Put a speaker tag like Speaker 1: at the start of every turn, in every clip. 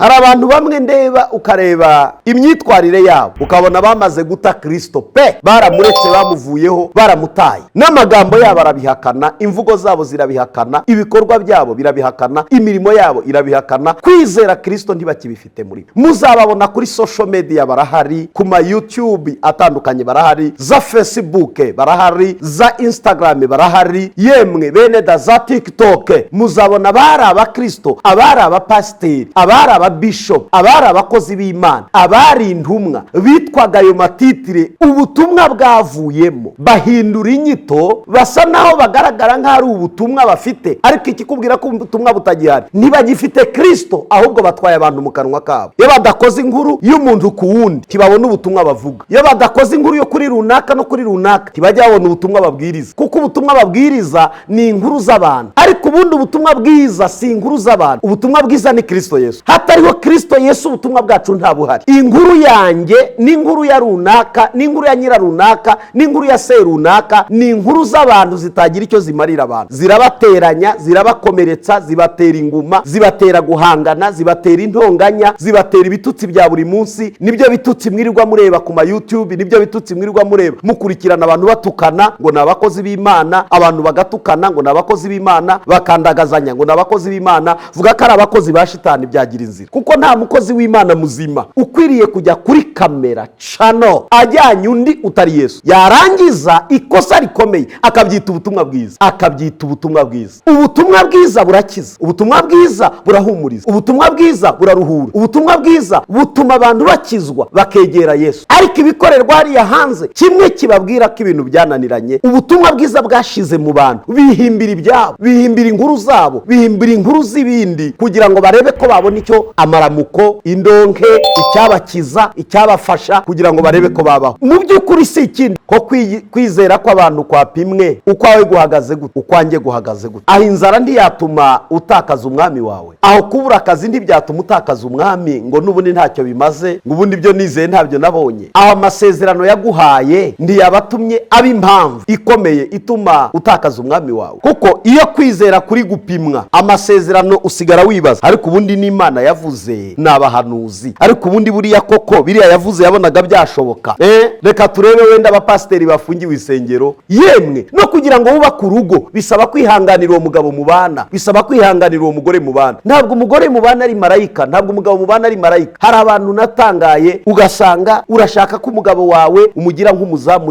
Speaker 1: Hari abantu bamwe ndeba, ukareba imyitwarire yabo, ukabona bamaze guta Kirisito pe, baramuretse, bamuvuyeho, baramutaye. N'amagambo yabo arabihakana, imvugo zabo zirabihakana, ibikorwa byabo birabihakana, imirimo yabo irabihakana. Kwizera Kirisito ntibakibifite muri bo. Muzababona kuri social media barahari, ku ma YouTube atandukanye barahari, za Facebook barahari, za Instagram barahari, yemwe bene da za TikTok. Muzabona bari abakirisito, abari abapasiteri, abari ababishopu, abari abakozi b'Imana, abari intumwa, bitwaga ayo matitire. Ubutumwa bwavuyemo, bahindura inyito, basa naho bagaragara nk'aho ari ubutumwa bafite, ariko ikikubwira ko ubutumwa butagihari, ntibagifite Kirisito, ahubwo batwaye abantu mu kanwa kabo. Iyo badakoze inkuru y'umuntu ku wundi, ntibabona ubutumwa bavuga. Iyo badakoze inkuru yo kuri runaka no kuri runaka, ntibajya babona ubutumwa babwiriza, kuko ubutumwa babwiriza ni inkuru z'abantu. Ariko ubundi ubutumwa bwiza si inkuru z'abantu, ubutumwa bwiza ni Kirisito Yesu. Hatariho Kirisito Yesu, ubutumwa bwacu ntabuhari. Inkuru yanjye n'inkuru ya runaka n'inkuru ya nyira runaka n'inkuru ya se runaka ni inkuru z'abantu zitagira icyo zimarira abantu. Zirabateranya, zirabakomeretsa, zibatera inguma, zibatera guhangana, zibatera intonganya, zibatera ibitutsi bya buri munsi. Nibyo bitutsi mwirirwa mureba ku ma YouTube, nibyo bitutsi mwirirwa mureba mukurikirana, abantu batukana ngo ni abakozi b'Imana, abantu bagatukana ngo ni abakozi b'Imana, bakandagazanya ngo ni abakozi b'Imana. Vuga ko ari abakozi ba shitani, byagira inzira, kuko nta mukozi w'Imana muzima ukwiriye kujya kuri kamera cano ajyanye undi utari Yesu, yarangiza ikosa rikomeye akabyita ubutumwa bwiza, akabyita ubutumwa bwiza. Ubutumwa bwiza burakiza, ubutumwa bwiza burahumuriza, ubutumwa bwiza buraruhura, ubutumwa bwiza butuma abantu bakizwa bakegera Yesu. Ariko ibikorerwa hariya hanze, kimwe kibabwira ko ibintu byananiranye, ubutumwa bwiza bwashize mu bantu. Bihimbira ibyabo, bihimbira inkuru zabo, bihimbira inkuru z'ibindi kugira ngo barebe ko babona icyo amaramuko, indonke, icyabakiza, icyabafasha, kugira ngo barebe ko babaho. Mu by'ukuri si ikindi ko kwizera kw'abantu kwapimwe. Ukwawe guhagaze gute? Ukwanjye guhagaze gute? Aho inzara ntiyatuma utakaza umwami wawe? Aho kubura akazi ntibyatuma utakaza umwami, ngo n'ubundi ntacyo bimaze, ngo ubundi ibyo nizeye ntabyo nabonye? Aho amasezerano yaguhaye ntiyabatumye aba impamvu ikomeye ituma utakaza umwami wawe? Kuko iyo kwizera kuri gupimwa, amasezerano usigara wibaza: ariko ubundi n'Imana yavuze, ni abahanuzi, ariko ubundi buriya koko biriya yavuze yabonaga byashoboka? Reka turebe wenda abapasiteri bafungiwe insengero. Yemwe, no kugira ngo wubake urugo bisaba kwihanganira uwo mugabo mubana, bisaba kwihanganira uwo mugore mubana. Ntabwo umugore mubana ari marayika, ntabwo umugabo mubana ari marayika. Hari abantu natangaye, ugasanga urashaka ko umugabo wawe umugira nk'umuzamu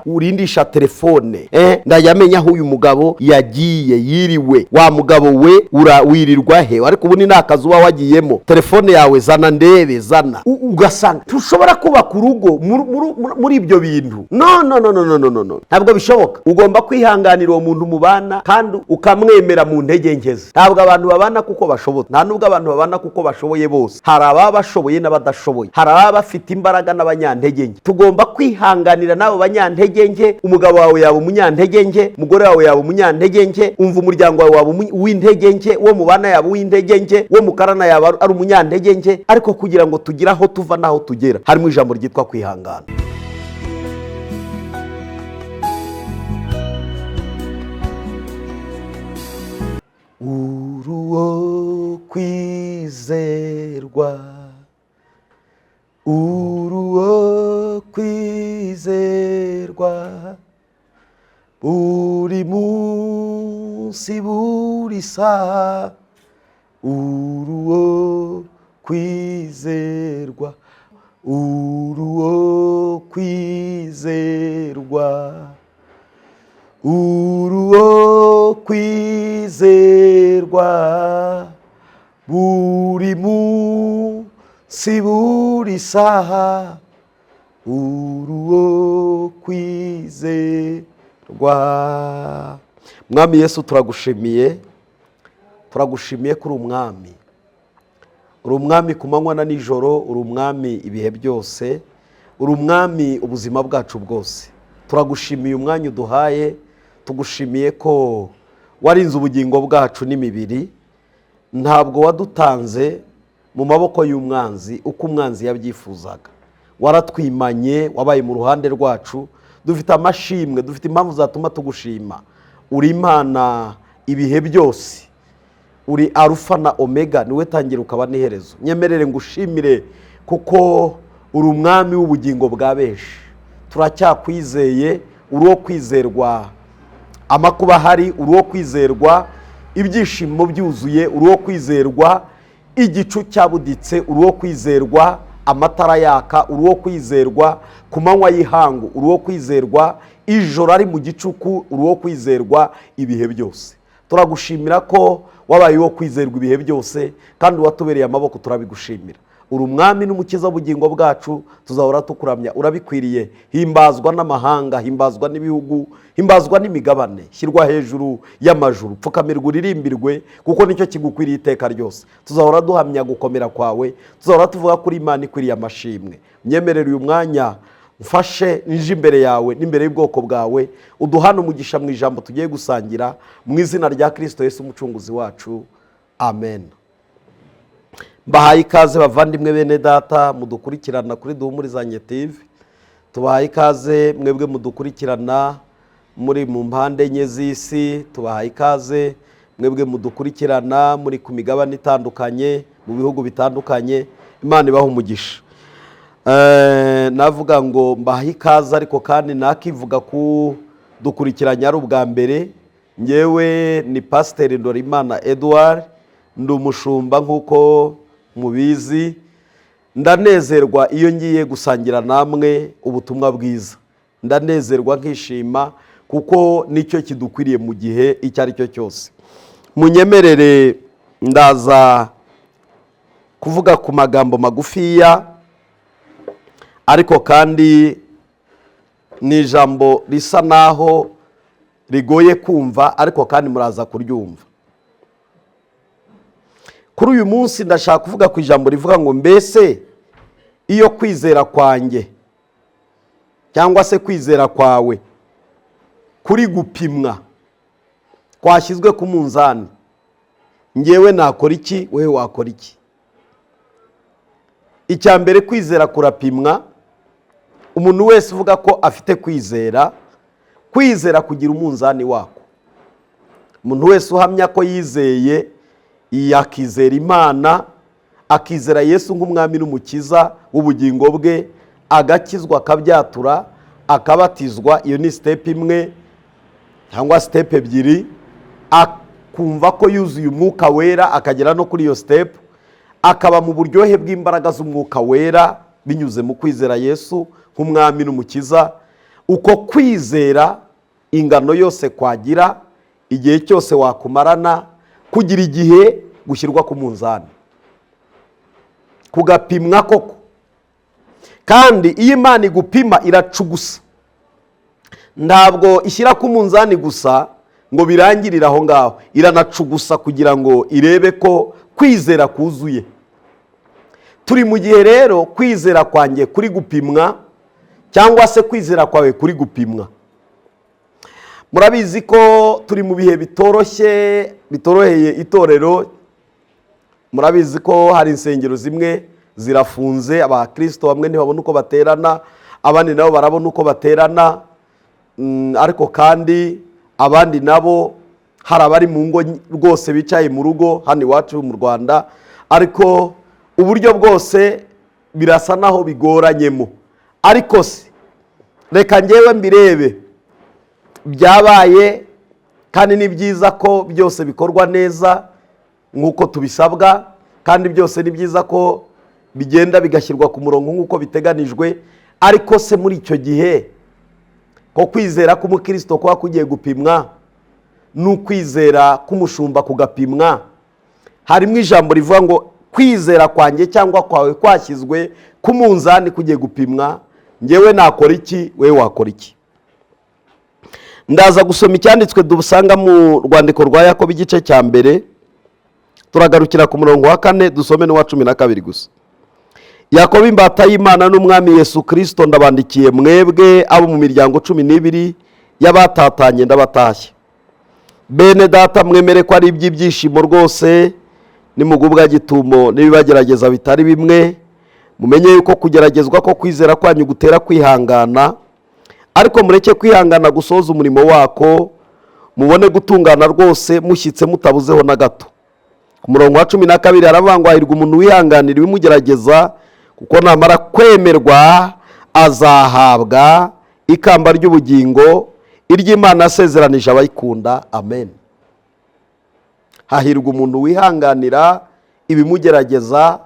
Speaker 1: urindisha telefone, ndajya amenya aho uyu mugabo yagiye, yiriwe. Wa mugabo we, wirirwa he? Ariko ubundi ni akazi uba wagiyemo. Telefone yawe zana ndebe, zana. Ugasanga tushobora kubaka urugo muri ibyo bintu. No, no, no, no, no, no, no, no, ntabwo bishoboka. Ugomba kwihanganira uwo muntu mubana kandi ukamwemera mu ntege nke ze. Ntabwo abantu babana kuko bashoboye, nta nubwo abantu babana kuko bashoboye bose. Hari ababa bashoboye n'abadashoboye, hari ababa bafite imbaraga n'abanyantege nke. Tugomba kwihanganira n'abo banyantege nke. Umugabo wawe yaba umunyantege nke, umugore wawe yaba umunyantege nke, umva, umuryango wawe waba uw'intege nke, uwo mubana yaba uw'intege nke, uwo mukarana yaba ari umunyantege nke. Ariko kugira ngo tugire aho tuva n'aho tugera, harimo ijambo ryitwa kwihangana. Uruwo kwizerwa, uruwo kwizerwa, buri munsi, buri saha, uruwo kwizerwa, uruwo kwizerwa, uruwo kwizerwa, buri munsi, buri saha, uruwo kwizerwa. Mwami Yesu, turagushimiye, turagushimiye ko uri umwami. Uri umwami ku manywa na nijoro, uri umwami ibihe byose, uri umwami ubuzima bwacu bwose. Turagushimiye umwanya uduhaye, tugushimiye ko warinze ubugingo bwacu n'imibiri, ntabwo wadutanze mu maboko y'umwanzi uko umwanzi yabyifuzaga. Waratwimanye, wabaye mu ruhande rwacu. Dufite amashimwe, dufite impamvu zatuma tugushima. Uri Imana ibihe byose. Uri Arufa na Omega, niwe tangira ukaba n'iherezo. Nyemerere ngushimire kuko uri umwami w'ubugingo bwa benshi. Turacyakwizeye, uri uwo kwizerwa. Amakuba ahari, uri uwo kwizerwa. Ibyishimo byuzuye, uri uwo kwizerwa. Igicu cyabuditse, uri uwo kwizerwa. Amatara yaka, uri uwo kwizerwa. Ku manywa y'ihangu, uri uwo kwizerwa. Ijoro ari mu gicuku, uri uwo kwizerwa ibihe byose. Turagushimira ko wabaye uwo kwizerwa ibihe byose, kandi watubereye amaboko, turabigushimira. Uri umwami n'umukiza w'ubugingo bwacu, tuzahora tukuramya, urabikwiriye. Himbazwa n'amahanga, himbazwa n'ibihugu, himbazwa n'imigabane, shyirwa hejuru y'amajuru, pfukamirwa uririmbirwe, kuko nicyo kigukwiriye iteka ryose. Tuzahora duhamya gukomera kwawe, tuzahora tuvuga kuri Imana ikwiriye amashimwe. Myemerere uyu mwanya mfashe nje imbere yawe n'imbere y'ubwoko bwawe, uduhane umugisha mu ijambo tugiye gusangira, mu izina rya Kirisito Yesu umucunguzi wacu, amen. Mbahaye ikaze, bavandimwe, bene data mudukurikirana kuri Duhumurizanye TV. Tubahaye ikaze mwebwe mudukurikirana muri mu mpande enye z'isi. Tubahaye ikaze mwebwe mudukurikirana muri ku migabane itandukanye, mu bihugu bitandukanye. Imana ibaha umugisha. Navuga ngo mbahaye ikaze, ariko kandi nakivuga ku dukurikiranye ari ubwa mbere. Ngewe ni Pasiteri Ndorimana Edouard, ndi umushumba nk'uko mubizi. Ndanezerwa iyo ngiye gusangira namwe ubutumwa bwiza, ndanezerwa nkishima kuko nicyo kidukwiriye mu gihe icyo ari cyo cyose. Munyemerere ndaza kuvuga ku magambo magufiya, ariko kandi ni ijambo risa naho rigoye kumva, ariko kandi muraza kuryumva. Kuri uyu munsi ndashaka kuvuga ku ijambo rivuga ngo: mbese iyo kwizera kwanjye cyangwa se kwizera kwawe kuri gupimwa, kwashyizwe ku munzani, ngewe nakora iki, wowe wakora iki? Icya mbere, kwizera kurapimwa. Umuntu wese uvuga ko afite kwizera, kwizera kugira umunzani wako. Umuntu wese uhamya ko yizeye, yakizera Imana, akizera Yesu nk'umwami n'umukiza w'ubugingo bwe, agakizwa, akabyatura, akabatizwa, iyo ni step imwe cyangwa step ebyiri. Akumva ko yuzuye Umwuka Wera, akagera no kuri iyo step, akaba mu buryohe bw'imbaraga z'Umwuka Wera binyuze mu kwizera Yesu nk'umwami n'umukiza. Uko kwizera, ingano yose kwagira, igihe cyose wakumarana, kugira igihe gushyirwa ku munzani, kugapimwa koko. Kandi iyo Imana igupima iracugusa, ntabwo ishyira ku munzani gusa ngo birangirire aho ngaho, iranacugusa kugira ngo irebe ko kwizera kuzuye. Turi mu gihe rero kwizera kwanjye kuri gupimwa cyangwa se kwizera kwawe kuri gupimwa. Murabizi ko turi mu bihe bitoroshye, bitoroheye itorero. Murabizi ko hari insengero zimwe zirafunze, abakirisito bamwe ntibabona uko baterana, abandi nabo barabona uko baterana. Ariko kandi abandi nabo hari abari mu ngo rwose, bicaye mu rugo hano iwacu mu Rwanda, ariko uburyo bwose birasa naho bigoranyemo. Ariko se reka ngewe mbirebe, byabaye, kandi ni byiza ko byose bikorwa neza nk'uko tubisabwa, kandi byose ni byiza ko bigenda bigashyirwa ku murongo nk'uko biteganijwe. Ariko se muri icyo gihe ko kwizera k'umukristo kuba kugiye gupimwa, n'ukwizera k'umushumba kugapimwa, harimo ijambo rivuga ngo kwizera kwanjye cyangwa kwawe kwashyizwe ku munzani, kugiye gupimwa, ngewe nakora iki, wowe wakora iki? Ndaza gusoma icyanditswe dusanga mu rwandiko rwa Yakobo, igice cya mbere, turagarukira ku murongo wa 4, dusome n'uwa 12 gusa. Yakobo, imbata y'Imana n'Umwami Yesu Kirisito, ndabandikiye mwebwe abo mu miryango 12 y'abatatanye, ndabatashye. Bene data, mwemere ko ari iby'ibyishimo rwose nimugubwa gitumo n'ibibagerageza bitari bimwe. Mumenye yuko kugeragezwa ko kwizera kwanyu gutera kwihangana, ariko mureke kwihangana gusoza umurimo wako, mubone gutungana rwose, mushyitse mutabuzeho na gato. Ku murongo wa 12 haravuga ngo hahirwa umuntu wihanganira ibimugerageza, kuko namara kwemerwa azahabwa ikamba ry'ubugingo iry'Imana yasezeranije abayikunda. Amen. Hahirwa umuntu wihanganira ibimugerageza,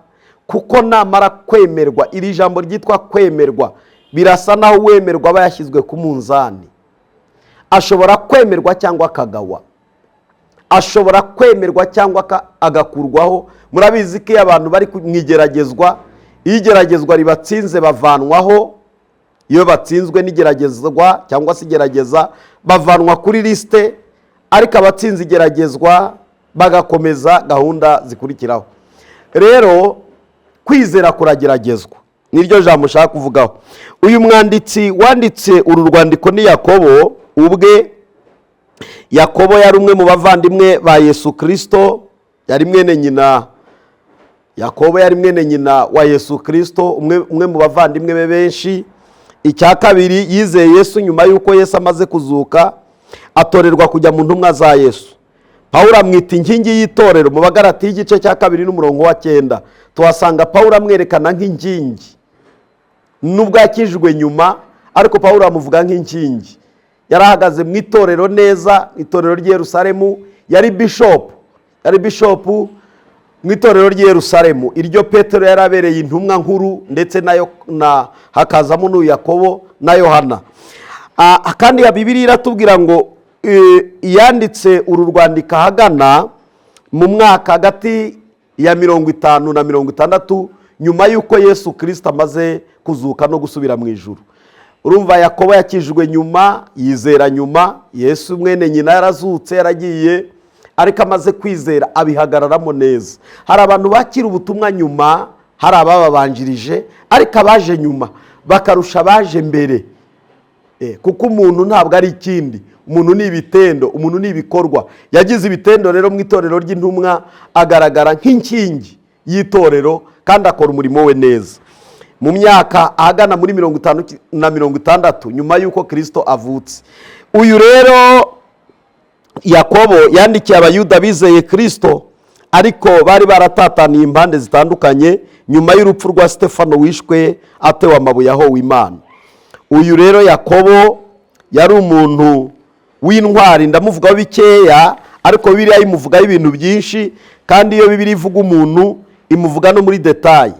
Speaker 1: kuko namara kwemerwa. Iri jambo ryitwa kwemerwa birasa naho uwemerwa aba yashyizwe ku munzani. Ashobora kwemerwa cyangwa akagawa, ashobora kwemerwa cyangwa agakurwaho. Murabizi ko iyo abantu bari mu igeragezwa, iyo igeragezwa ribatsinze bavanwaho. Iyo batsinzwe n'igeragezwa cyangwa se igerageza bavanwa kuri lisite, ariko abatsinze igeragezwa bagakomeza gahunda zikurikiraho. Rero kwizera kurageragezwa, niryo jambo ushaka kuvugaho. Uyu mwanditsi wanditse uru rwandiko ni Yakobo ubwe. Yakobo yari umwe mu bavandimwe ba Yesu Kirisito, yari mwene nyina. Yakobo yari mwene nyina wa Yesu Kirisito, umwe mu bavandimwe be benshi. Icya kabiri, yizeye Yesu nyuma y'uko Yesu amaze kuzuka, atorerwa kujya mu ntumwa za Yesu. Pawulo amwita inkingi y'itorero. Mu Bagalatiya igice cya 2 n'umurongo wa 9 tuhasanga Pawulo amwerekana nk'inkingi. Nubwo yakijwe nyuma, ariko Pawulo amuvuga nk'inkingi. Yari ahagaze mu itorero neza, itorero ry'i Yerusalemu. Yari bishopu, yari bishopu mu itorero ry'i Yerusalemu, iryo Petero yari abereye intumwa nkuru, ndetse nayo na hakazamo n'uyu Yakobo na Yohana. Kandi ya Bibiliya iratubwira ngo yanditse uru rwandiko ahagana mu mwaka hagati ya 50 na 60 nyuma y'uko Yesu Kirisito amaze kuzuka no gusubira mu ijuru. Urumva, Yakobo yakijwe nyuma, yizera nyuma, Yesu mwene nyina yarazutse, yaragiye, ariko amaze kwizera abihagararamo neza. Hari abantu bakira ubutumwa nyuma, hari abababanjirije, ariko abaje nyuma bakarusha abaje mbere. Kuko umuntu ntabwo ari ikindi, umuntu ni ibitendo, umuntu ni ibikorwa. Yagize ibitendo rero mu itorero ry'intumwa, agaragara nk'inkingi y'itorero kandi akora umurimo we neza. Mu myaka ahagana muri 50 na 60 nyuma y'uko Kirisito avutse. Uyu rero Yakobo yandikiye Abayuda bizeye Kirisito, ariko bari baratataniye impande zitandukanye nyuma y'urupfu rwa Stefano wishwe atewe amabuye ahowe Imana. Uyu rero Yakobo yari umuntu w'intwari. Ndamuvugaho bikeya, ariko Bibiliya imuvugaho ibintu byinshi, kandi iyo Bibiliya ivuga umuntu imuvuga no muri détails.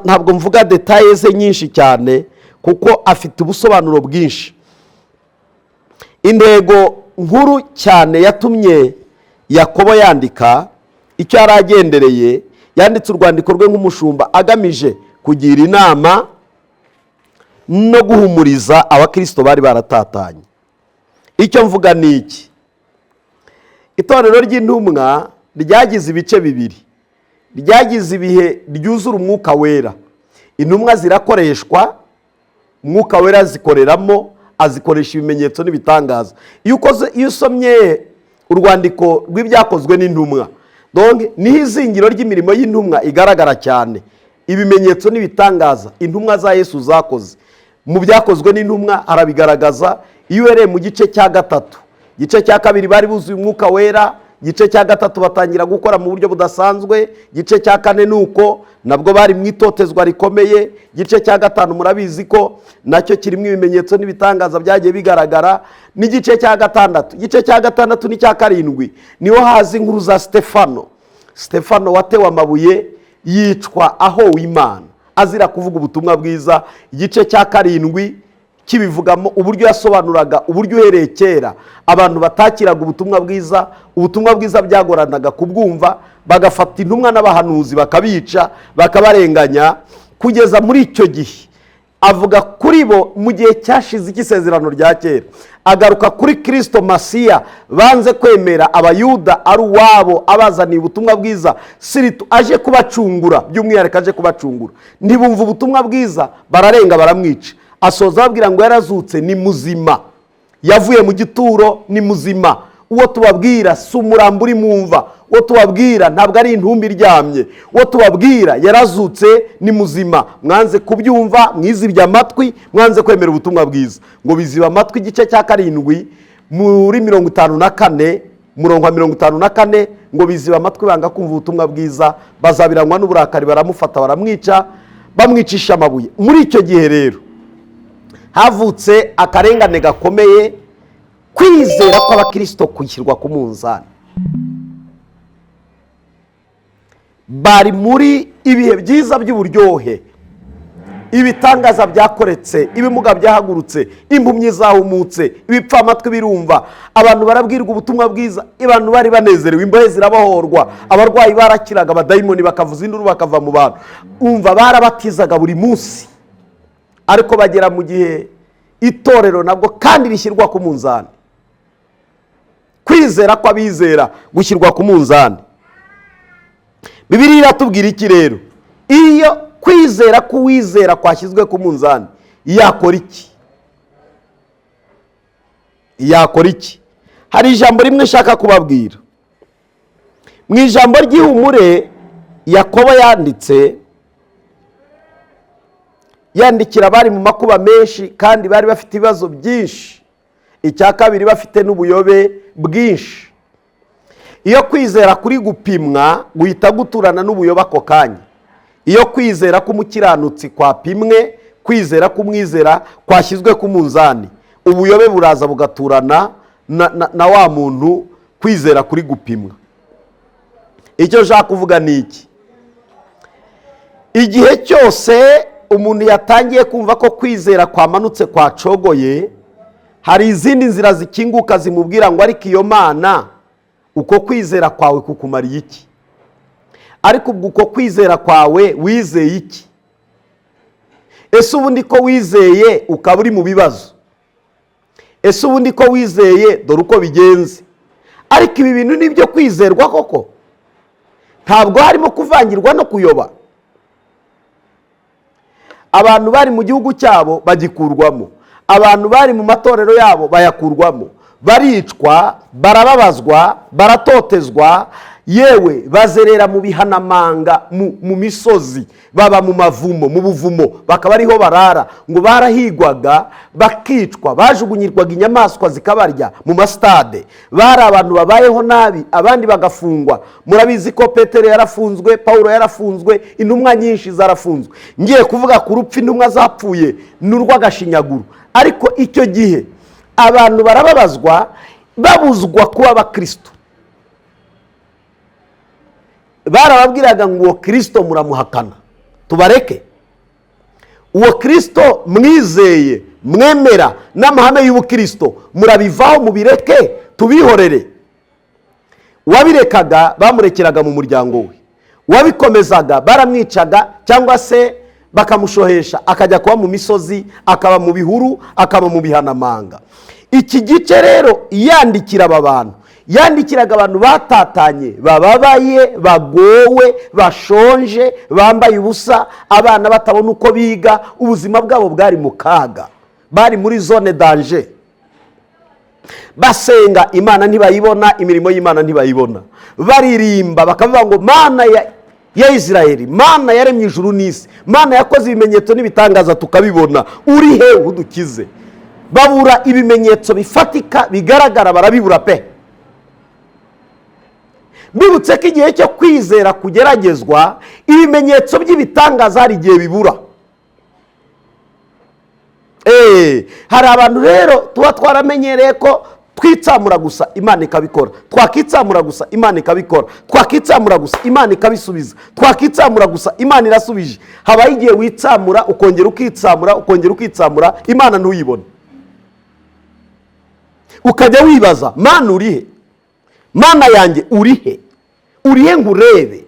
Speaker 1: Ntabwo mvuga détails ze nyinshi cyane kuko afite ubusobanuro bwinshi. Intego nkuru cyane yatumye Yakobo yandika, icyo yari agendereye, yanditse urwandiko rwe nk'umushumba agamije kugira inama no guhumuriza abakirisito bari baratatanye. Icyo mvuga ni iki: itorero ry'intumwa ryagize ibice bibiri. Ryagize ibihe ryuzura Umwuka Wera, intumwa zirakoreshwa, Umwuka Wera azikoreramo, azikoresha ibimenyetso n'ibitangaza. Iyo usomye urwandiko rw'Ibyakozwe n'Intumwa, donc niho izingiro ry'imirimo y'intumwa igaragara cyane, ibimenyetso n'ibitangaza intumwa za Yesu zakoze. Mu Byakozwe n'Intumwa arabigaragaza. Iyo uhereye mu gice cya 3, igice cya 2 bari buzuye Umwuka Wera, igice cya 3 batangira gukora mu buryo budasanzwe, igice cya 4 ni uko nabwo bari mu itotezwa rikomeye, igice cya 5 murabizi ko nacyo kirimo ibimenyetso n'ibitangaza byagiye bigaragara, n'igice cya 6. Igice cya 6 n'icya 7 niho haza inkuru za Stefano. Stefano watewe amabuye yicwa ahowe Imana azira kuvuga ubutumwa bwiza. Igice cya 7 kibivugamo uburyo yasobanuraga uburyo uhereye kera abantu batakiraga ubutumwa bwiza, ubutumwa bwiza byagoranaga kubwumva, bagafata intumwa n'abahanuzi bakabica, bakabarenganya kugeza muri icyo gihe. Avuga kuri bo mu gihe cyashize cy'isezerano rya kera, agaruka kuri Kirisito Masiya banze kwemera Abayuda ari uwabo, abazaniye ubutumwa bwiza, surtout aje kubacungura, by'umwihariko aje kubacungura. Ntibumva ubutumwa bwiza, bararenga, baramwica. Asoza ababwira ngo yarazutse, ni muzima, yavuye mu gituro, ni muzima. Uwo tubabwira si umurambo uri mu mva, uwo tubabwira ntabwo ari intumbi iryamye, uwo tubabwira yarazutse, ni muzima. Mwanze kubyumva, mwizibye amatwi, mwanze kwemera ubutumwa bwiza. Ngo biziba amatwi. Igice cya 7 muri 54. Umurongo wa 54 ngo: "Biziba amatwi, banga kumva ubutumwa bwiza, bazabiranywa n'uburakari, baramufata, baramwica, bamwicisha amabuye." Muri icyo gihe rero havutse akarengane gakomeye, kwizera kw'abakirisito gushyirwa ku munzani. Bari muri ibihe byiza by'uburyohe, ibitangaza byakoretse, ibimuga byahagurutse, impumyi zahumutse, ibipfamatwi birumva, abantu barabwirwa ubutumwa bwiza, abantu bari banezerewe, imbohe zirabohorwa, abarwayi barakiraga, abadayimoni bakavuza induru bakava mu bantu, umva, barabatizaga buri munsi. Ariko bagera mu gihe itorero nabwo kandi rishyirwa ku munzani, kwizera kw'abizera gushyirwa ku munzani. Bibiliya iratubwira iki rero? Iyo kwizera k'uwizera kwashyizwe ku munzani, yakora iki? Yakora iki? Hari ijambo rimwe nshaka kubabwira mu ijambo ry'ihumure Yakobo yanditse, yandikira abari mu makuba menshi kandi bari bafite ibibazo byinshi, icya kabiri bafite n'ubuyobe bwinshi. Iyo kwizera kuri gupimwa, guhita guturana n'ubuyobe ako kanya. Iyo kwizera k'umukiranutsi kwapimwe, kwizera k'umwizera kwashyizwe ku munzani, ubuyobe buraza bugaturana na wa muntu kwizera kuri gupimwa. Icyo nshaka kuvuga ni iki: igihe cyose umuntu yatangiye kumva ko kwizera kwamanutse, kwacogoye, hari izindi nzira zikinguka zimubwira ngo: "Ariko iyo Mana, uko kwizera kwawe kukumariye iki? Ariko ubwo uko kwizera kwawe wizeye iki? Ese ubundi ko wizeye ukaba uri mu bibazo? Ese ubundi ko wizeye, dore uko bigenze, ariko ibi bintu ni ibyo kwizerwa koko? Ntabwo harimo kuvangirwa no kuyoba?" Abantu bari mu gihugu cyabo bagikurwamo, abantu bari mu matorero yabo bayakurwamo, baricwa, barababazwa, baratotezwa, yewe bazerera mu bihanamanga, mu misozi, baba mu mavumo, mu buvumo, bakaba ariho barara. Ngo barahigwaga bakicwa, bajugunyirwaga inyamaswa zikabarya mu masitade. Bari abantu babayeho nabi, abandi bagafungwa. Murabizi ko Petero yarafunzwe, Paul yarafunzwe, intumwa nyinshi zarafunzwe. Ngiye kuvuga ku rupfu intumwa zapfuye ni urw'agashinyaguro. Ariko icyo gihe abantu barababazwa, babuzwa kuba abakristo. Barababwiraga ngo: "Uwo Kirisito muramuhakana, tubareke? Uwo Kirisito mwizeye, mwemera n'amahame y'ubukirisito, murabivaho mubireke, tubihorere?" Uwabirekaga bamurekeraga mu muryango we, uwabikomezaga baramwicaga cyangwa se bakamushohesha akajya kuba mu misozi, akaba mu bihuru, akaba mu bihanamanga. Iki gice rero yandikira aba bantu, yandikiraga abantu batatanye, bababaye, bagowe, bashonje, bambaye ubusa, abana batabona uko biga, ubuzima bwabo bwari mu kaga, bari muri zone danger. Basenga Imana ntibayibona, imirimo y'Imana ntibayibona. Baririmba bakavuga ngo: "Mana ya Isirayeli, Mana yaremye ijuru n'isi, Mana yakoze ibimenyetso n'ibitangaza tukabibona, uri he udukize?" Babura ibimenyetso bifatika bigaragara, barabibura pe. Mbibutse ko igihe cyo kwizera kugeragezwa, ibimenyetso by'ibitangaza hari igihe bibura. Hari abantu rero tuba twaramenyereye ko twitsamura gusa Imana ikabikora, twakitsamura gusa Imana ikabikora, twakitsamura gusa Imana ikabisubiza, twakitsamura gusa Imana irasubije. Habaho igihe witsamura, ukongera ukitsamura, ukongera ukitsamura, Imana ntuyibone, ukajya wibaza: "Mana, uri he? Mana yanjye, uri he? Uri he nkurebe?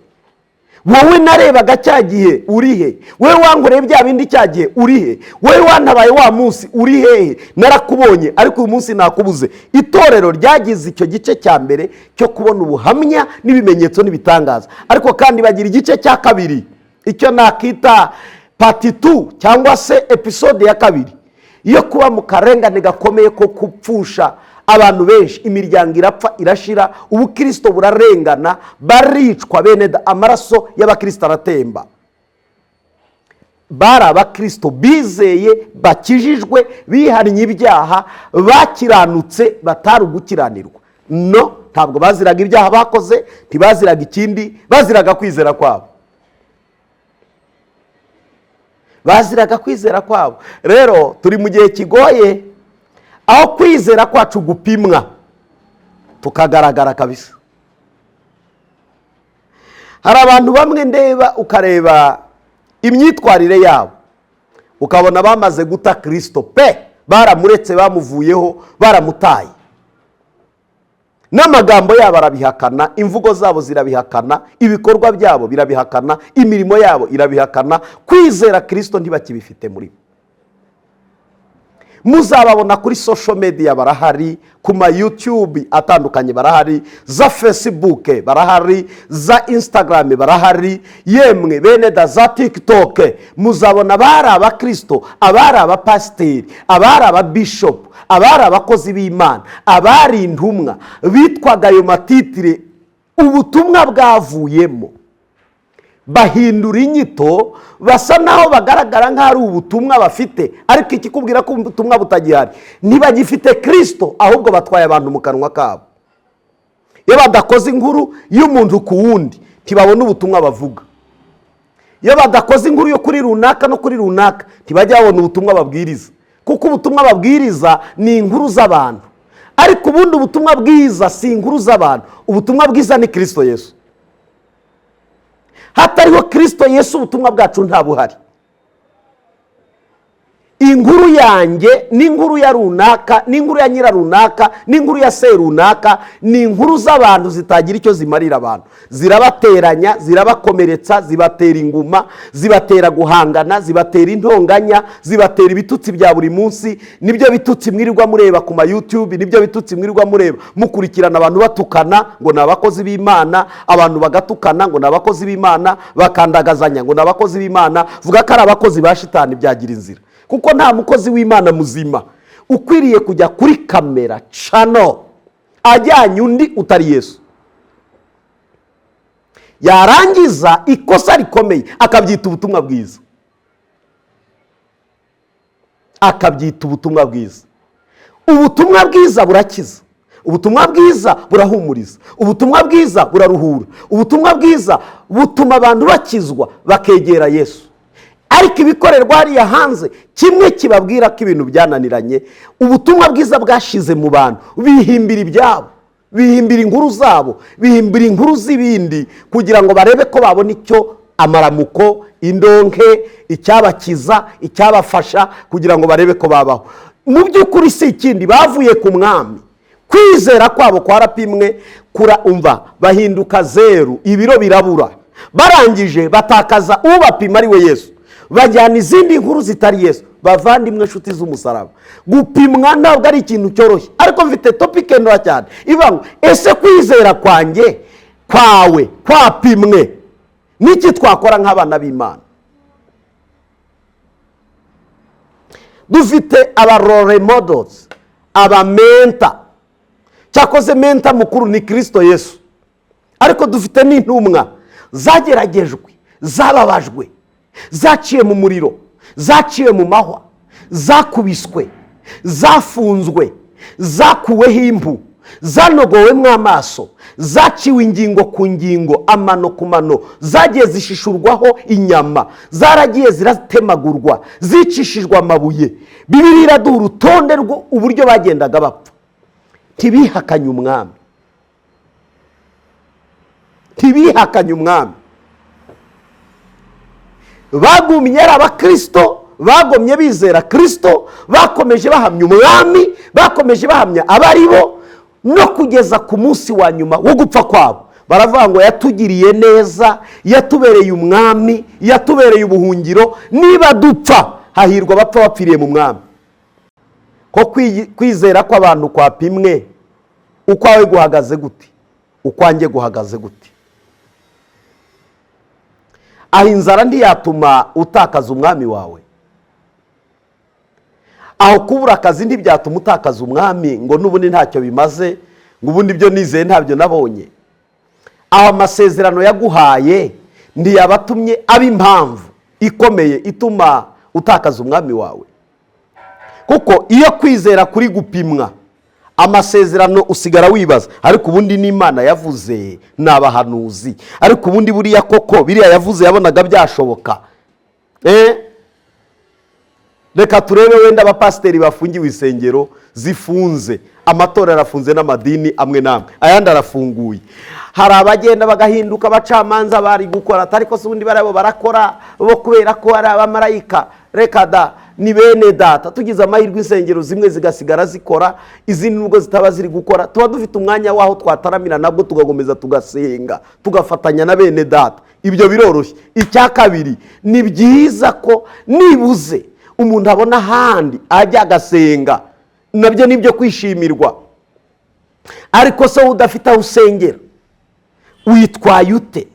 Speaker 1: Wowe narebaga cya gihe, uri he? Wowe wankoreye bya bindi cya gihe, uri he? Wowe wantabaye wa munsi, uri hehe? Narakubonye ariko uyu munsi nakubuze." Itorero ryagize icyo gice cya mbere cyo kubona ubuhamya n'ibimenyetso n'ibitangaza, ariko kandi bagira igice cya kabiri, icyo nakita part 2 cyangwa se episode ya kabiri, yo kuba mu karengane gakomeye ko gupfusha abantu benshi. Imiryango irapfa, irashira, ubukirisito burarengana, baricwa bene da, amaraso y'abakirisito aratemba. Bari abakirisito bizeye, bakijijwe, bihannye ibyaha, bakiranutse, batari ugukiranirwa no Ntabwo baziraga ibyaha bakoze, ntibaziraga ikindi, baziraga kwizera kwabo, baziraga kwizera kwabo. Rero turi mu gihe kigoye aho kwizera kwacu gupimwa tukagaragara kabisa. Hari abantu bamwe ndeba ukareba imyitwarire yabo, ukabona bamaze guta Kirisito pe, baramuretse, bamuvuyeho, baramutaye. N'amagambo yabo arabihakana, imvugo zabo zirabihakana, ibikorwa byabo birabihakana, imirimo yabo irabihakana. Kwizera Kirisito ntibakibifite muri bo. Muzababona kuri social media barahari, ku ma YouTube atandukanye barahari, za Facebook barahari, za Instagram barahari, yemwe bene da za TikTok. Muzabona abari abakirisito, abari abapasiteri, abari ababishopu, abari abakozi b'Imana, abari intumwa, bitwaga ayo matitire, ubutumwa bwavuyemo bahindura inyito, basa naho bagaragara nk'aho ari ubutumwa bafite, ariko ikikubwira ko ubutumwa butagihari, ntibagifite Kirisito, ahubwo batwaye abantu mu kanwa kabo. Iyo badakoze inkuru y'umuntu ku wundi ntibabona ubutumwa bavuga. Iyo badakoze inkuru yo kuri runaka no kuri runaka ntibajya babona ubutumwa babwiriza, kuko ubutumwa babwiriza ni inkuru z'abantu. Ariko ubundi ubutumwa bwiza si inkuru z'abantu, ubutumwa bwiza ni Kirisito Yesu. Hatariho Kirisito Yesu ubutumwa bwacu ntabuhari. Inkuru yanjye n'inkuru ya runaka n'inkuru ya nyira runaka n'inkuru ya se runaka ni inkuru z'abantu zitagira icyo zimarira abantu. Zirabateranya, zirabakomeretsa, zibatera inguma, zibatera guhangana, zibatera intonganya, zibatera ibitutsi bya buri munsi. Nibyo bitutsi mwirirwa mureba ku ma YouTube, nibyo bitutsi mwirirwa mureba mukurikirana abantu batukana ngo ni abakozi b'Imana, abantu bagatukana ngo ni abakozi b'Imana, bakandagazanya ngo ni abakozi b'Imana. Vuga ko ari abakozi ba shitani byagira inzira, kuko nta mukozi w'Imana muzima ukwiriye kujya kuri kamera cano ajyanye undi utari Yesu, yarangiza ikosa rikomeye akabyita ubutumwa bwiza, akabyita ubutumwa bwiza. Ubutumwa bwiza burakiza, ubutumwa bwiza burahumuriza, ubutumwa bwiza buraruhura, ubutumwa bwiza butuma abantu bakizwa bakegera Yesu. Ariko ibikorerwa hariya hanze kimwe kibabwira ko ibintu byananiranye, ubutumwa bwiza bwashize mu bantu, bihimbira ibyabo, bihimbira inkuru zabo, bihimbira inkuru z'ibindi kugira ngo barebe ko babona icyo amaramuko, indonke, icyabakiza, icyabafasha kugira ngo barebe ko babaho. Mu by'ukuri si ikindi, bavuye ku mwami, kwizera kwabo kwarapimwe, umva bahinduka zeru, ibiro birabura, barangije batakaza ubapima ari we Yesu, bajyana izindi nkuru zitari Yesu. Bavandimwe, inshuti z'umusaraba, gupimwa ntabwo ari ikintu cyoroshye, ariko mfite topike ntoya cyane ivuga ngo ese kwizera kwanjye kwawe kwapimwe n'iki twakora nk'abana b'Imana? Dufite aba role models, aba mentor. Cyakoze mentor mukuru ni Kirisito Yesu, ariko dufite n'intumwa zageragejwe, zababajwe, zaciye mu muriro, zaciye mu mahwa, zakubiswe, zafunzwe, zakuweho impu, zanogowemo amaso, zaciwe ingingo ku ngingo, amano ku mano, zagiye zishishurwaho inyama, zaragiye ziratemagurwa, zicishijwe amabuye. Bibiliya iraduha urutonde rw'uburyo bagendaga bapfa. Ntibihakanye umwami, ntibihakanye umwami, bagumye ari abakirisito, bagomye bizera Kirisito, bakomeje bahamya umwami, bakomeje bahamya abari bo, no kugeza ku munsi wa nyuma wo gupfa kwabo. Baravuga ngo yatugiriye neza, yatubereye umwami, yatubereye ubuhungiro, niba dupfa hahirwa abapfa bapfiriye mu mwami. Ko kwizera kw'abantu kwapimwe, ukwawe guhagaze gute? Ukwanjye guhagaze gute? Aho inzara ntiyatuma utakaza umwami wawe, aho kubura akazi ntibyatuma utakaza umwami ngo n'ubundi ntacyo bimaze, ngo ubundi ibyo nizeye ntabyo nabonye. Aho amasezerano yaguhaye ntiyabatumye aba impamvu ikomeye ituma utakaza umwami wawe. Kuko iyo kwizera kuri gupimwa, Amasezerano usigara wibaza, ariko ubundi n'Imana yavuze ni abahanuzi, ariko ubundi buriya koko biriya yavuze yabonaga byashoboka? Reka turebe wenda abapasiteri bafungiwe, insengero zifunze, amatorero arafunze n'amadini amwe n'amwe, ayandi arafunguye. Hari abagenda bagahinduka abacamanza bari gukora, ariko se ubundi bariya bo barakora bo kubera ko ari abamarayika? Reka da, ni bene data. Tugize amahirwe insengero zimwe zigasigara zikora, izindi nubwo zitaba ziri gukora, tuba dufite umwanya w'aho twataramira, nabwo tugakomeza tugasenga, tugafatanya na bene data. Ibyo biroroshye. Icya kabiri, ni byiza ko nibuze umuntu abona ahandi ajya agasenga, nabyo ni ibyo kwishimirwa. Ariko se wowe udafite aho usengera witwaye ute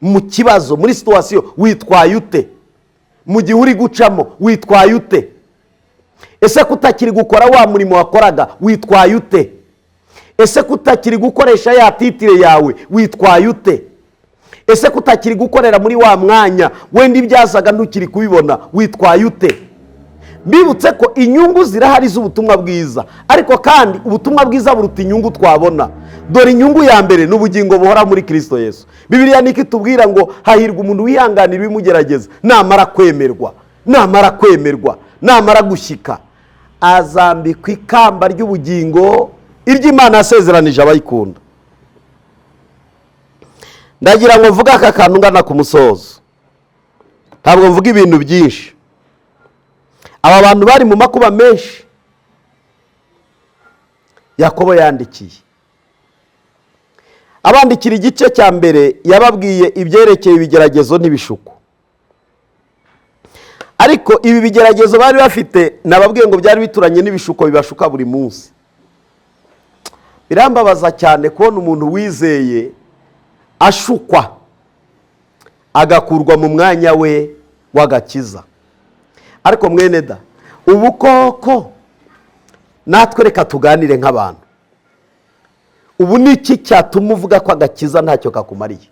Speaker 1: mu kibazo, muri situation? Witwaye ute mu gihe uri gucamo? Witwaye ute? Ese kutakiri gukora wa murimo wakoraga, witwaye ute? Ese kutakiri gukoresha ya titre yawe, witwaye ute? Ese kutakiri gukorera muri wa mwanya, wenda ibyazaga ntukiri kubibona, witwaye ute? Mbibutse ko inyungu zirahari z'ubutumwa bwiza, ariko kandi ubutumwa bwiza buruta inyungu twabona. Dore inyungu ya mbere ni ubugingo buhora muri Kirisito Yesu. Bibiliya niko itubwira ngo hahirwa umuntu wihanganira ibimugerageza, namara kwemerwa, namara kwemerwa, namara gushyika, azambikwa ikamba ry'ubugingo iry'Imana yasezeranije abayikunda. Ndagira ngo mvuge aka kantu ngana ku musozo, ntabwo mvuga ibintu byinshi. Aba bantu bari mu makuba menshi Yakobo yandikiye, abandikira igice cya mbere, yababwiye ibyerekeye ibigeragezo n'ibishuko. Ariko ibi bigeragezo bari bafite, nababwiye ngo byari bituranye n'ibishuko bibashuka buri munsi. Birambabaza cyane kubona umuntu wizeye ashukwa agakurwa mu mwanya we w'agakiza. Ariko mwene da, ubu koko natwe reka tuganire nk'abantu. Ubu ni iki cyatuma uvuga ko agakiza ntacyo kakumariye?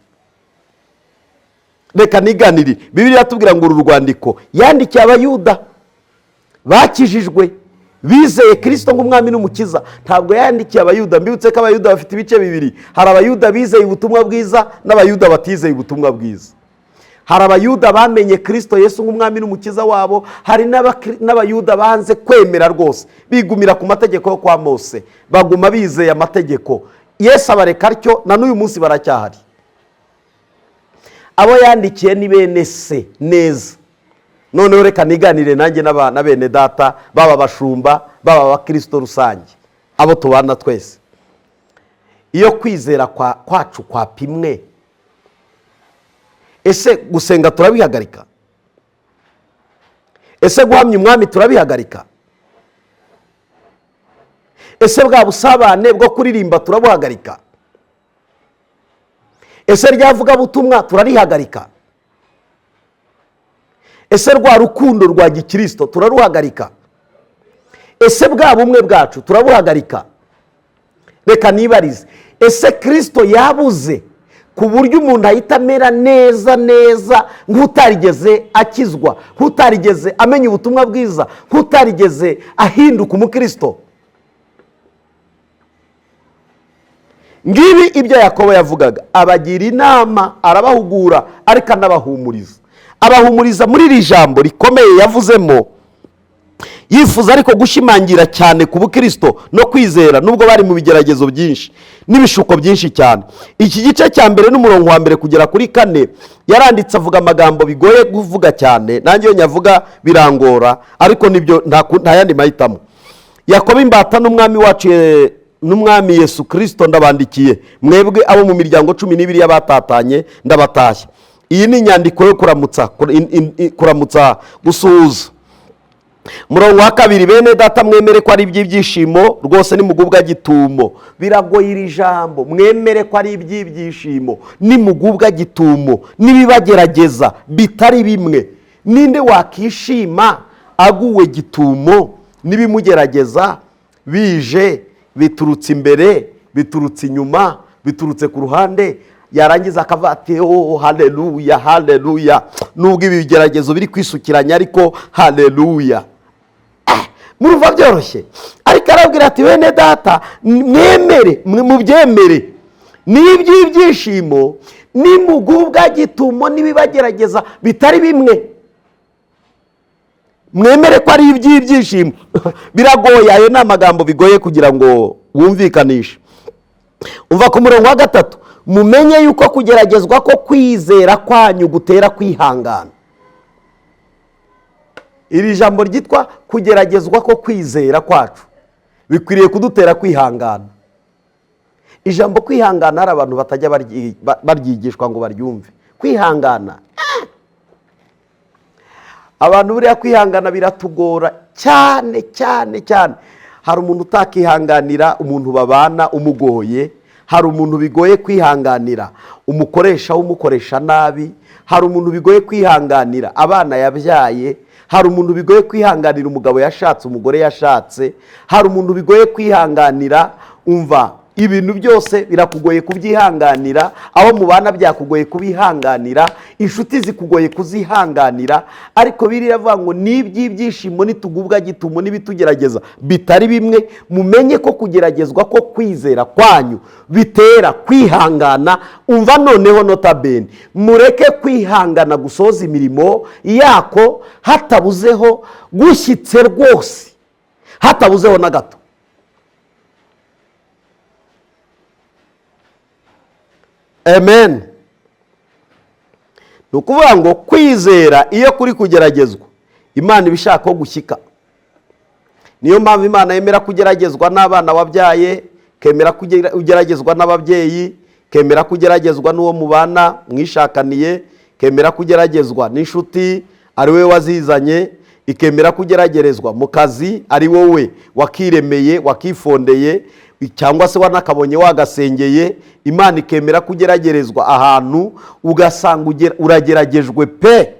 Speaker 1: Reka niganire. Bibiliya tubwira ngo uru rwandiko yandikiye Abayuda bakijijwe, bizeye Kirisito nk'umwami n'umukiza. Ntabwo yandikiye Abayuda. Mbibutse ko Abayuda bafite ibice bibiri: hari Abayuda bizeye ubutumwa bwiza n'Abayuda batizeye ubutumwa bwiza. Hari Abayuda bamenye Kirisito Yesu nk'umwami n'umukiza wabo, hari n'Abayuda banze kwemera rwose, bigumira ku mategeko yo kwa Mose, baguma bizeye amategeko. Yesu abareka atyo, na n'uyu munsi baracyahari. Abo yandikiye ni bene se neza. Noneho reka niganire nanjye na bene data, baba abashumba, baba abakirisito rusange, abo tubana twese. Iyo kwizera kwacu kwapimwe, ese gusenga turabihagarika? Ese guhamya umwami turabihagarika? Ese bwa busabane bwo kuririmba turabuhagarika? Ese rya vugabutumwa turarihagarika? Ese rwa rukundo rwa gikirisito turaruhagarika? Ese bwa bumwe bwacu turabuhagarika? Reka nibarize: ese Kirisito yabuze ku buryo umuntu ahita amera neza neza nk'utarigeze akizwa, nk'utarigeze amenya ubutumwa bwiza, nk'utarigeze ahinduka umukirisito? Ngibi ibyo Yakobo yavugaga, abagira inama, arabahugura, ariko anabahumuriza. Abahumuriza muri iri jambo rikomeye yavuzemo, yifuza ariko gushimangira cyane ku bukirisito no kwizera, nubwo bari mu bigeragezo byinshi n'ibishuko byinshi cyane. Iki gice cya mbere n'umurongo wa mbere kugera kuri kane, yaranditse avuga amagambo bigoye kuvuga cyane, nanjye iyo nyavuga birangora, ariko nibyo, nta yandi mahitamo. Yakobo imbata n'umwami wacu n'umwami Yesu Kirisito, ndabandikiye mwebwe abo mu miryango 12 y'abatatanye, ndabatashya. Iyi ni inyandiko yo kuramutsa, kuramutsa, gusuhuza. Murongo wa kabiri: bene data, mwemere ko ari iby'ibyishimo rwose nimugubwa gitumo. Biragoye iri jambo, mwemere ko ari iby'ibyishimo nimugubwa gitumo n'ibibagerageza bitari bimwe. Ninde wakishima aguwe gitumo n'ibimugerageza bije biturutse imbere, biturutse inyuma, biturutse ku ruhande, yarangiza akavuga ati: "Oh, haleluya, haleluya, nubwo ibi bigeragezo biri kwisukiranya, ariko haleluya"? Murumva byoroshye? Ariko arabwira ati: "Bene data, mwemere, mubyemere, ni iby'ibyishimo nimugubwa gitumo n'ibibagerageza bitari bimwe." Mwemere ko ari iby'ibyishimo. Biragoye, ayo ni amagambo bigoye kugira ngo wumvikanishe. Umva ku murongo wa 3: "Mumenye yuko kugeragezwa ko kwizera kwanyu gutera kwihangana." Iri jambo ryitwa kugeragezwa ko kwizera kwacu bikwiriye kudutera kwihangana. Ijambo kwihangana, hari abantu batajya baryigishwa ngo baryumve. Kwihangana, abantu buriya kwihangana biratugora cyane cyane cyane. Hari umuntu utakihanganira umuntu babana umugoye, hari umuntu bigoye kwihanganira umukoresha w'umukoresha nabi, hari umuntu bigoye kwihanganira abana yabyaye, hari umuntu bigoye kwihanganira umugabo yashatse, umugore yashatse, hari umuntu bigoye kwihanganira. Umva, ibintu byose birakugoye kubyihanganira, abo mubana byakugoye kubihanganira, inshuti zikugoye kuzihanganira. Ariko biriya avuga ngo ni iby'ibyishimo nitugubwa gitumo n'ibitugerageza bitari bimwe. Mumenye ko kugeragezwa ko kwizera kwanyu bitera kwihangana. Umva noneho, nota bene, mureke kwihangana gusoza imirimo yako hatabuzeho gushyitse rwose, hatabuzeho na gato. Amen. Ni ukuvuga ngo kwizera iyo kuri kugeragezwa, Imana iba ishaka ko gushyika. Niyo mpamvu Imana yemera kugeragezwa n'abana wabyaye, ikemera kugeragezwa n'ababyeyi, ikemera kugeragezwa n'uwo mubana mwishakaniye, ikemera kugeragezwa n'inshuti ari we wazizanye, ikemera kugeragerezwa mu kazi ari wowe wakiremeye, wakifondeye, cyangwa se wanakabonye wagasengeye. Imana ikemera kugeragerezwa ahantu ugasanga urageragejwe pe,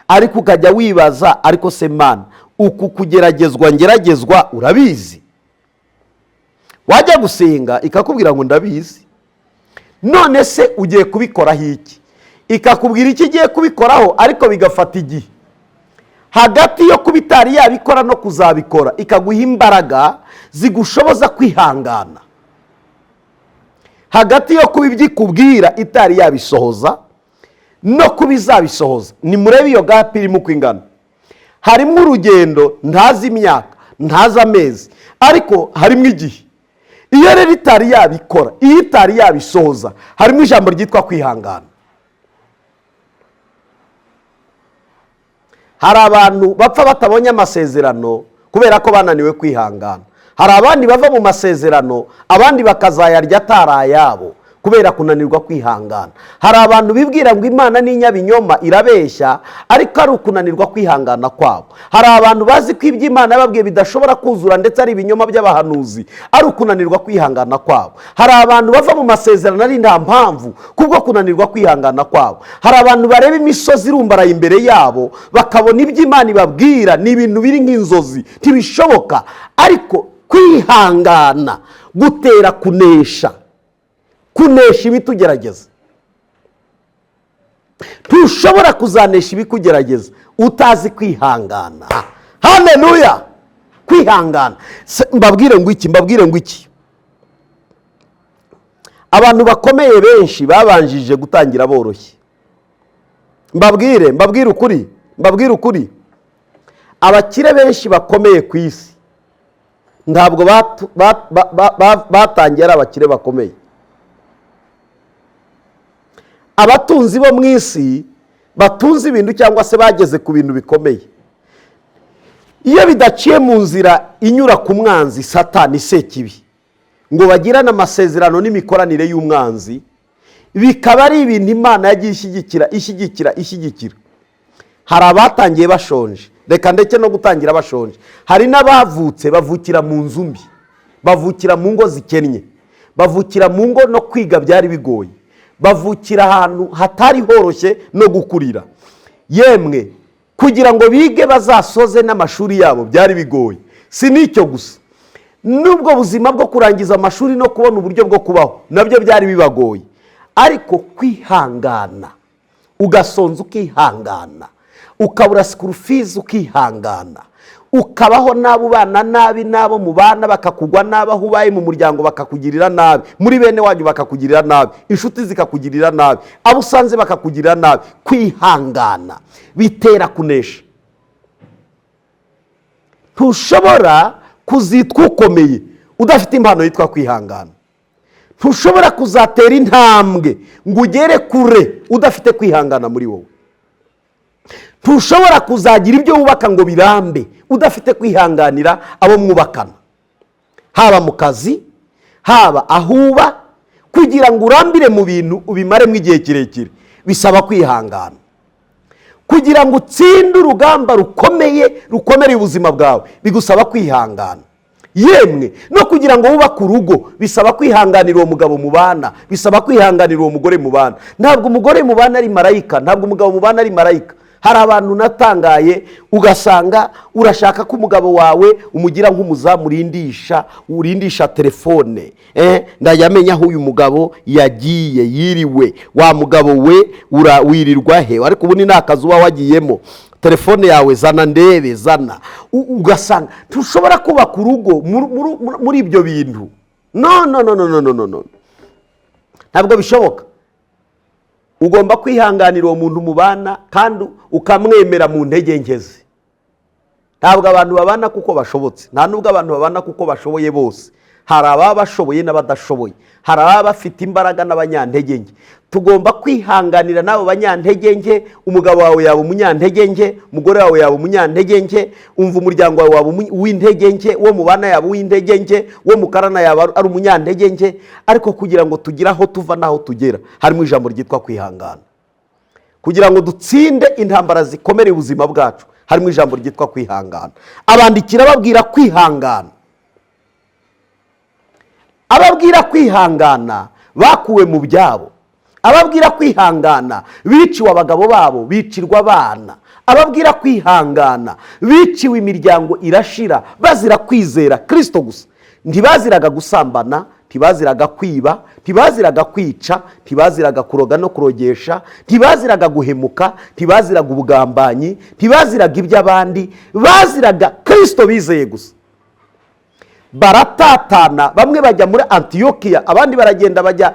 Speaker 1: ariko ukajya wibaza: "Ariko se Mana, uku kugeragezwa ngeragezwa urabizi?" Wajya gusenga ikakubwira ngo: "Ndabizi." "None se ugiye kubikoraho iki?" Ikakubwira icyo igiye kubikoraho, ariko bigafata igihe hagati yo kuba itari yabikora no kuzabikora, ikaguha imbaraga zigushoboza kwihangana hagati yo kuba ibyo ikubwira itari yabisohoza no kuba izabisohoza. Nimurebe iyo gap irimo uko ingana. Harimo urugendo, ntazi imyaka, ntazi amezi, ariko harimo igihe. Iyo rero itari yabikora, iyo itari yabisohoza, harimo ijambo ryitwa kwihangana. Hari abantu bapfa batabonye amasezerano kubera ko bananiwe kwihangana. Hari abandi bava mu masezerano, abandi bakazayarya atari ayabo kubera kunanirwa kwihangana. Hari abantu bibwira ngo Imana ni inyabinyoma, irabeshya, ariko ari ukunanirwa kwihangana kwabo. Hari abantu bazi ko ibyo Imana yababwiye bidashobora kuzura, ndetse ari ibinyoma by'abahanuzi, ari ukunanirwa kwihangana kwabo. Hari abantu bava mu masezerano ari nta mpamvu kubwo kunanirwa kwihangana kwabo. Hari abantu bareba imisozi irumbaraye imbere yabo, bakabona ibyo Imana ibabwira ni ibintu biri nk'inzozi, ntibishoboka. Ariko kwihangana gutera kunesha, kunesha ibitugerageza. Ntushobora kuzanesha ibikugerageza utazi kwihangana. Haleluya! Kwihangana. Mbabwire ngo iki? Mbabwire ngo iki? Abantu bakomeye benshi babanjije gutangira boroshye. Mbabwire ukuri, mbabwire ukuri: abakire benshi bakomeye ku isi ntabwo batangiye ari abakire bakomeye. Abatunzi bo mu isi batunze ibintu cyangwa se bageze ku bintu bikomeye, iyo bidaciye mu nzira inyura ku mwanzi Satani Sekibi, ngo bagirane amasezerano n'imikoranire y'umwanzi, bikaba ari ibintu Imana yagiye ishyigikira, ishyigikira, ishyigikira. Hari abatangiye bashonje, reka ndetse no gutangira bashonje. Hari n'abavutse bavukira mu nzu mbi, bavukira mu ngo zikennye, bavukira mu ngo no kwiga byari bigoye, bavukira ahantu hatari horoshye no gukurira. Yemwe, kugira ngo bige bazasoze n'amashuri yabo byari bigoye. Si n'icyo gusa, n'ubwo buzima bwo kurangiza amashuri no kubona uburyo bwo kubaho nabyo byari bibagoye. Ariko kwihangana, ugasonza ukihangana, ukabura school fees ukihangana. Ukabaho nabi, ubana nabi n'abo mubana, bakakugwa nabi aho ubaye mu muryango, bakakugirira nabi muri bene wanyu, bakakugirira nabi inshuti zikakugirira nabi, abo usanze bakakugirira nabi. Kwihangana bitera kunesha. Ntushobora kuzitwa ukomeye udafite impano yitwa kwihangana. Ntushobora kuzatera intambwe ngo ugere kure udafite kwihangana muri wowe. Ntushobora kuzagira ibyo wubaka ngo birambe udafite kwihanganira abo mwubakana, haba mu kazi, haba aho uba. Kugira ngo urambire mu bintu, ubimaremo igihe kirekire, bisaba kwihangana. Kugira ngo utsinde urugamba rukomeye rukomereye ubuzima bwawe, bigusaba kwihangana. Yemwe no kugira ngo wubake urugo bisaba kwihanganira uwo mugabo mubana, bisaba kwihanganira uwo mugore mubana. Ntabwo umugore mubana ari marayika, ntabwo umugabo mubana ari marayika. Hari abantu natangaye, ugasanga urashaka ko umugabo wawe umugira nk'umuzamu urindisha telefone. Ndajya amenya aho uyu mugabo yagiye, yiriwe. Wa mugabo we, wirirwa he? Ariko ubu ni akazi uba wagiyemo. Telefone yawe zana ndebe, zana. Ugasanga ntushobora kubaka urugo muri ibyo bintu. No, no, no, no, no, no, no, no, ntabwo bishoboka. Ugomba kwihanganira uwo muntu mubana kandi ukamwemera mu ntege nke ze. Ntabwo abantu babana kuko bashobotse, nta nubwo abantu babana kuko bashoboye bose. Hari ababa bashoboye n'abadashoboye, hari ababa bafite imbaraga n'abanyantege nke. Tugomba kwihanganira n'abo banyantege nke. Umugabo wawe yaba umunyantege nke, umugore wawe yaba umunyantege nke, umva, umuryango wawe waba uw'intege nke, uwo mubana yaba uw'intege nke, uwo mukarana yaba ari umunyantege nke. Ariko kugira ngo tugire aho tuva n'aho tugera, harimo ijambo ryitwa kwihangana. Kugira ngo dutsinde intambara zikomereye ubuzima bwacu, harimo ijambo ryitwa kwihangana. Abandikira babwira kwihangana, ababwira kwihangana bakuwe mu byabo, ababwira kwihangana biciwe abagabo babo, bicirwa abana, ababwira kwihangana biciwe imiryango irashira, bazira kwizera Kirisito gusa. Ntibaziraga gusambana, ntibaziraga kwiba, ntibaziraga kwica, ntibaziraga kuroga no kurogesha, ntibaziraga guhemuka, ntibaziraga ubugambanyi, ntibaziraga iby'abandi, baziraga Kirisito bizeye gusa. Baratatana, bamwe bajya muri Antiyokiya, abandi baragenda bajya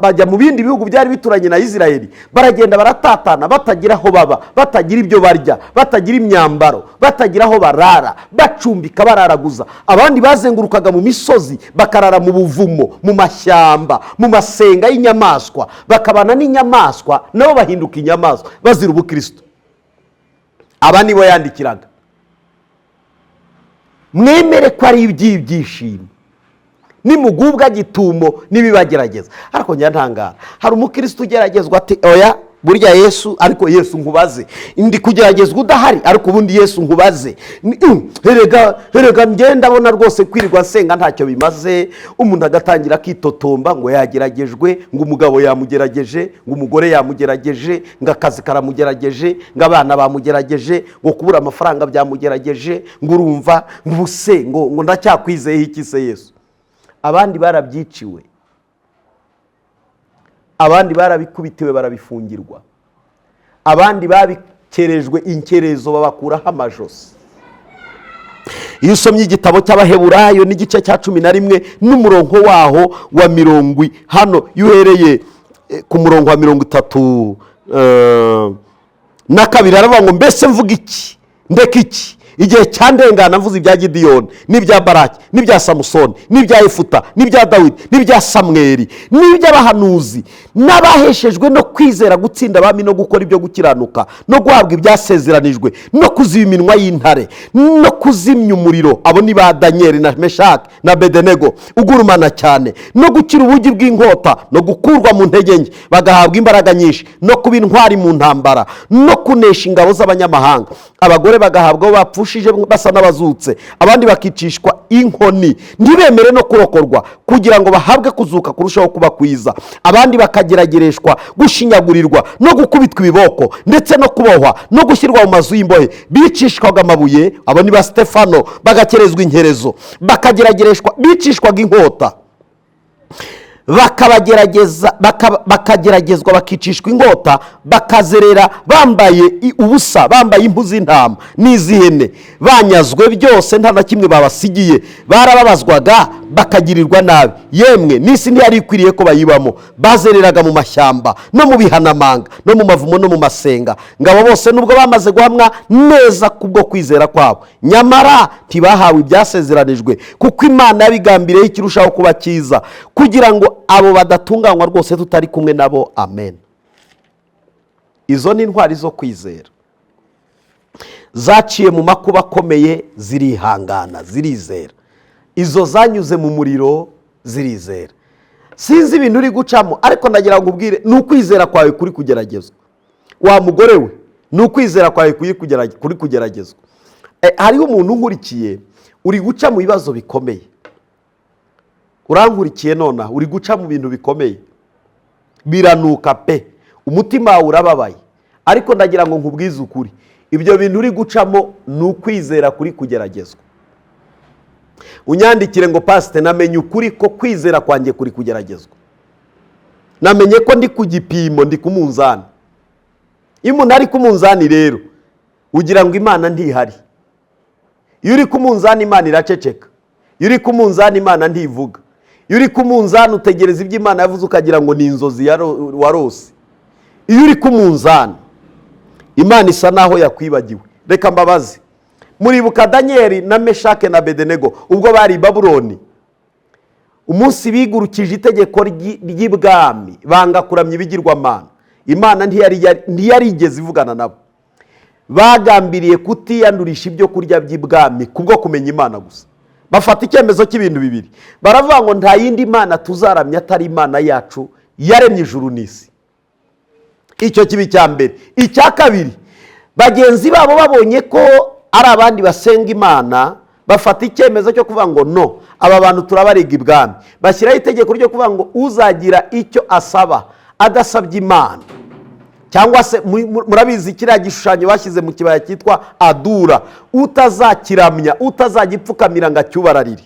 Speaker 1: bajya mu bindi bihugu byari bituranye na Isirayeli. Baragenda baratatana, batagira aho baba, batagira ibyo barya, batagira imyambaro, batagira aho barara, bacumbika, bararaguza. Abandi bazengurukaga mu misozi, bakarara mu buvumo, mu mashyamba, mu masenga y'inyamaswa, bakabana n'inyamaswa, nabo bahinduka inyamaswa bazira ubukristo. Aba nibo yandikiraga: mwemere ko ari iby'ibyishimo nimugubwa gitumo n'ibibagerageza. Ariko njya ntangara, hari umukristo ugeragezwa ati: "Oya, burya Yesu, ariko Yesu nkubaze, ndi kugeragezwa udahari, ariko ubundi Yesu nkubaze. Erega, erega ngenda ndabona rwose kwirirwa nsenga ntacyo bimaze." Umuntu agatangira akitotomba ngo yageragejwe, ngo umugabo yamugerageje, ngo umugore yamugerageje, ngo akazi karamugerageje, ngo abana bamugerageje, ngo kubura amafaranga byamugerageje, ngo urumva, ngo ubuse ngo ndacyakwizeye iki se Yesu? Abandi barabyiciwe, abandi barabikubitiwe, barabifungirwa, abandi babikerejwe inkerezo, babakuraho amajosi. Iyo usomye igitabo cy'Abaheburayo n'igice cya 11 n'umurongo waho wa mirongo hano, iyo uhereye ku murongo wa 32, aravuga ngo: "Mbese mvuga iki, ndeka iki? Igihe cyandengana mvuze ibya Gidiyoni n'ibya Baraki n'ibya Samusoni n'ibya Efuta n'ibya Dawidi n'ibya Samweri n'iby'abahanuzi, n'abaheshejwe no kwizera gutsinda abami no gukora ibyo gukiranuka no guhabwa ibyasezeranijwe no kuziba iminwa y'intare no kuzimya umuriro, abo ni ba Daniyeli na Meshaki na Bedenego ugurumana cyane, no gukira ubugi bw'inkota no gukurwa mu ntege nke bagahabwa imbaraga nyinshi no kuba intwari mu ntambara no kunesha ingabo z'abanyamahanga, abagore bagahabwa abo bapfushije basa n'abazutse, abandi bakicishwa inkoni ntibemere no kurokorwa kugira ngo bahabwe kuzuka kurushaho kuba kwiza, abandi bakageragereshwa gushinyagurirwa no gukubitwa ibiboko ndetse no kubohwa no gushyirwa mu mazu y'imbohe, bicishwaga amabuye, abo ni ba Stefano, bagakerezwa inkerezo, bakageragereshwa, bicishwaga inkota." Bakabagerageza, bakageragezwa, bakicishwa inkota, bakazerera bambaye ubusa, bambaye impu z'intama n'iz'ihene, banyazwe byose, nta na kimwe babasigiye. Barababazwaga, bakagirirwa nabi, yemwe n'isi ntiyari ikwiriye ko bayibamo. Bazereraga mu mashyamba no mu bihanamanga no mu mavumo no mu masenga. Ngabo bose, nubwo bamaze guhamwa neza kubwo kwizera kwabo, nyamara ntibahawe ibyasezeranijwe, kuko Imana yabigambiriyeho ikirushaho kuba cyiza, kugira ngo abo badatunganywa rwose tutari kumwe nabo. Amen. Izo ni intwari zo kwizera zaciye mu makuba akomeye, zirihangana, zirizera. Izo zanyuze mu muriro, zirizera. Sinzi ibintu uri gucamo, ariko ndagira ngo ubwire, ni ukwizera kwawe kuri kugeragezwa. Wa mugore we, ni ukwizera kwawe kuri kugeragezwa. Hariho umuntu unkurikiye uri guca mu bibazo bikomeye. Urankurikiye nonaha, uri guca mu bintu bikomeye, biranuka pe, umutima wawe urababaye, ariko ndagira ngo nkubwize ukuri: ibyo bintu uri gucamo ni ukwizera kuri kugeragezwa. Unyandikire ngo: "Pasite, namenye ukuri ko kwizera kwanjye kuri kugeragezwa. Namenye ko ndi ku gipimo, ndi ku munzani." Iyo umuntu ari ku munzani rero, ugira ngo Imana ntihari. Iyo uri ku munzani, Imana iraceceka. Iyo uri ku munzani, Imana ntivuga. Iyo uri ku munzani, utegereza ibyo Imana yavuze, ukagira ngo ni inzozi warose. Iyo uri ku munzani, Imana isa naho yakwibagiwe. Reka mbabaze: muribuka Daniyeli na Meshake na Bedenego ubwo bari i Babuloni, umunsi bigurukije itegeko ry'ibwami, banga kuramya ibigirwamana? Imana ntiyarigeze ivugana nabo. Bagambiriye kutiyandurisha ibyo kurya by'ibwami kubwo kumenya Imana gusa. Bafata icyemezo cy'ibintu bibiri, baravuga ngo: "Nta yindi mana tuzaramya atari Imana yacu yaremye ijuru n'isi." Icyo kiba icya mbere. Icya kabiri, bagenzi babo babonye ko ari abandi basenga Imana, bafata icyemezo cyo kuvuga ngo: "No, aba bantu turabarega ibwami." Bashyiraho itegeko ryo kuvuga ngo uzagira icyo asaba adasabye Imana, cyangwa se murabizi kiriya gishushanyo bashyize mu kibaya cyitwa Adura, utazakiramya, utazagipfukamira ngo acyubararire,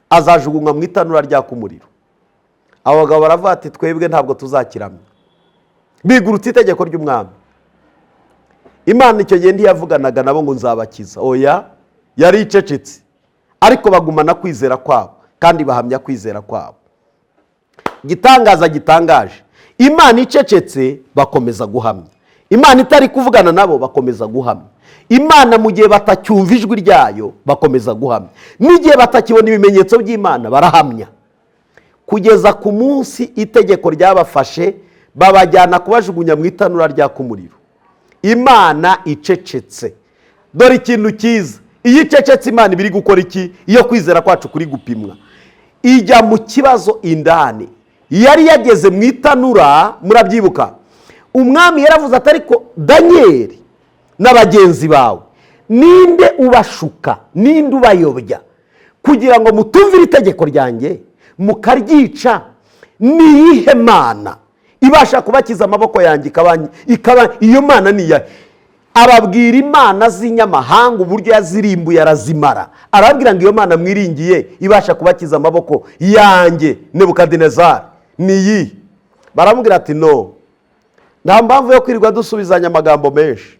Speaker 1: azajugunywa mu itanura ryaka umuriro. Abo bagabo baravuga ati: "Twebwe ntabwo tuzakiramya." Bigurutse itegeko ry'umwami. Imana icyo gihe ntiyavuganaga nabo ngo nzabakiza, oya, yari icecetse, ariko bagumana kwizera kwabo kandi bahamya kwizera kwabo. Igitangaza gitangaje: Imana icecetse, bakomeza guhamya. Imana itari kuvugana nabo, bakomeza guhamya Imana. Mu gihe batacyumva ijwi ryayo, bakomeza guhamya. N'igihe batakibona ibimenyetso by'Imana, barahamya, kugeza ku munsi itegeko ryabafashe, babajyana kubajugunya mu itanura ryaka umuriro, Imana icecetse. Dore ikintu cyiza: iyo icecetse, Imana iba iri gukora iki? Iyo kwizera kwacu kuri gupimwa, ijya mu kibazo indani. Yari yageze mu itanura. Murabyibuka, umwami yaravuze ati: "Ariko Daniyeli na bagenzi bawe, ninde ubashuka, ninde ubayobya kugira ngo mutumvire itegeko ryanjye mukaryica? Ni iyihe mana ibasha kubakiza amaboko yanjye? Ikaba iyo mana ni iyahe?" Ababwira imana z'inyamahanga, uburyo yazirimbuye arazimara. Arababwira ngo: "Iyo mana mwiringiye ibasha kubakiza amaboko yanjye Nebukadinezari ni iyihe?" Baramubwira ati: "No, nta mpamvu yo kwirirwa dusubizanya amagambo menshi.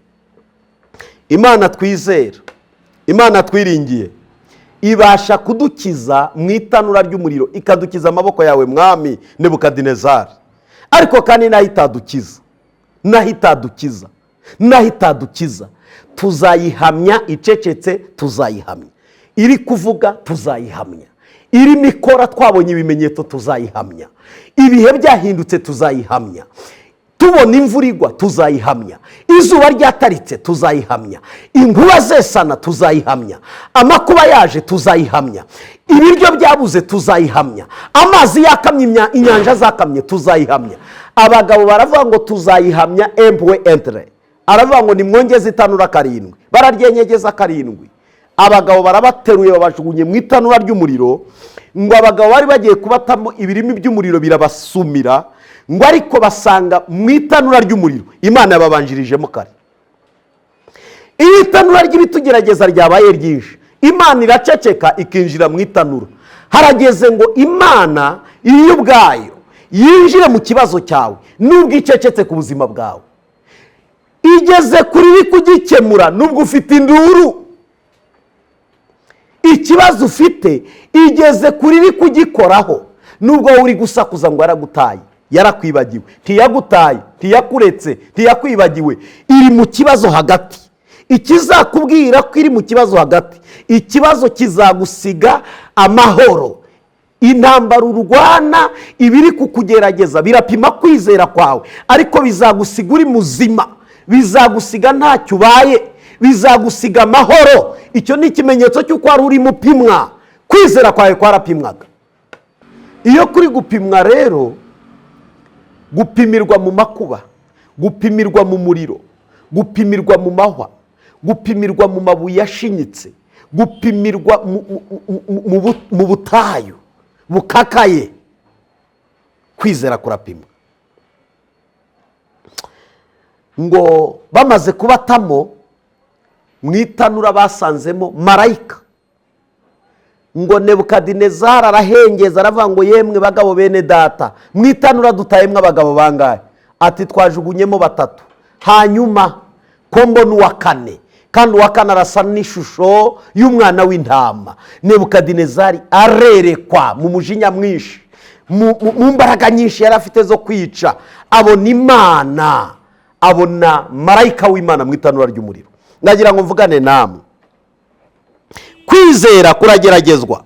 Speaker 1: Imana twizera, Imana twiringiye, ibasha kudukiza mu itanura ry'umuriro, ikadukiza amaboko yawe, mwami Nebukadinezari. Ariko kandi naho itadukiza, naho itadukiza, naho itadukiza, tuzayihamya icecetse, tuzayihamya iri kuvuga, tuzayihamya irimo ikora, twabonye ibimenyetso tuzayihamya, ibihe byahindutse tuzayihamya, tubona imvura igwa tuzayihamya, izuba ryataritse tuzayihamya, inkuba zesana tuzayihamya, amakuba yaje tuzayihamya, ibiryo byabuze tuzayihamya, amazi yakamye, inyanja zakamye tuzayihamya." Abagabo baravuga ngo: "Tuzayihamya empuwe entere." Aravuga ngo: "Nimwongeze itanura karindwi." Bararyenyegeza karindwi. Abagabo barabateruye, babajugunye mu itanura ry'umuriro. Ngo abagabo bari bagiye kubatamo, ibirimi by'umuriro birabasumira, ngo ariko basanga mu itanura ry'umuriro Imana yababanjirijemo kare. Iyo itanura ry'ibitugerageza ryabaye ryinshi, Imana iraceceka, ikinjira mu itanura. Harageze ngo Imana Iyo ubwayo yinjire mu kibazo cyawe nubwo icecetse ku buzima bwawe, igeze kuri iri kugikemura nubwo ufite induru. Ikibazo ufite igeze kuri iri kugikoraho nubwo wowe uri gusakuza ngo yaragutaye, yarakwibagiwe. Ntiyagutaye, ntiyakuretse, ntiyakwibagiwe, iri mu kibazo hagati. Ikizakubwira ko iri mu kibazo hagati, ikibazo kizagusiga amahoro. Intambara urwana, ibiri kukugerageza birapima kwizera kwawe, ariko bizagusiga uri muzima, bizagusiga ntacyo ubaye, bizagusiga amahoro. Icyo ni ikimenyetso cy'uko wari urimo upimwa. Kwizera kwawe kwarapimwaga. Iyo kuri gupimwa rero, gupimirwa mu makuba, gupimirwa mu muriro, gupimirwa mu mahwa, gupimirwa mu mabuye ashinyitse, gupimirwa mu butayu bukakaye, kwizera kurapimwa. Ngo bamaze kubatamo mu itanura, basanzemo marayika. Ngo Nebukadinezari arahengeza, aravuga ngo: "Yemwe bagabo bene data, mu itanura dutayemo abagabo bangahe?" Ati: "Twajugunyemo batatu. Hanyuma ko mbona uwa kane, kandi uwa kane arasa n'ishusho y'umwana w'intama?" Nebukadinezari arerekwa mu mujinya mwinshi, mu mbaraga nyinshi yari afite zo kwica, abona Imana, abona marayika w'Imana mu itanura ry'umuriro. Ndagira ngo mvugane namwe. Kwizera kurageragezwa.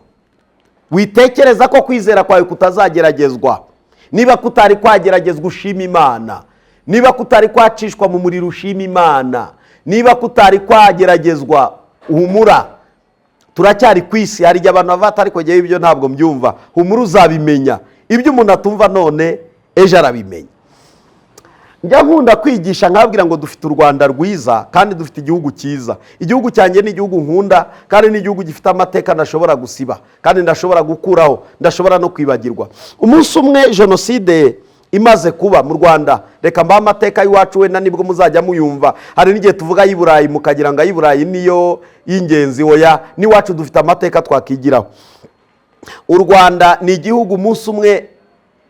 Speaker 1: Witekereza ko kwizera kwawe kutazageragezwa. Niba kutari kwageragezwa, ushima Imana. Niba kutari kwacishwa mu muriro, ushima Imana. Niba kutari kwageragezwa, humura, turacyari ku isi. Hari igihe abantu bava, ariko ngewe ibyo ntabwo mbyumva. Humura, uzabimenya. Ibyo umuntu atumva none, ejo arabimenya. Njya nkunda kwigisha nkabwira ngo dufite u Rwanda rwiza kandi dufite igihugu cyiza. Igihugu cyanjye ni igihugu nkunda, kandi ni igihugu gifite amateka ndashobora gusiba, kandi ndashobora gukuraho, ndashobora no kwibagirwa. Umunsi umwe jenoside imaze kuba mu Rwanda, reka mbahe amateka y'iwacu, wenda nibwo muzajya muyumva. Hari n'igihe tuvuga ay'i Burayi mukagira ngo ay'i Burayi niyo y'ingenzi. Oya, n'iwacu dufite amateka twakigiraho. U Rwanda ni igihugu, umunsi umwe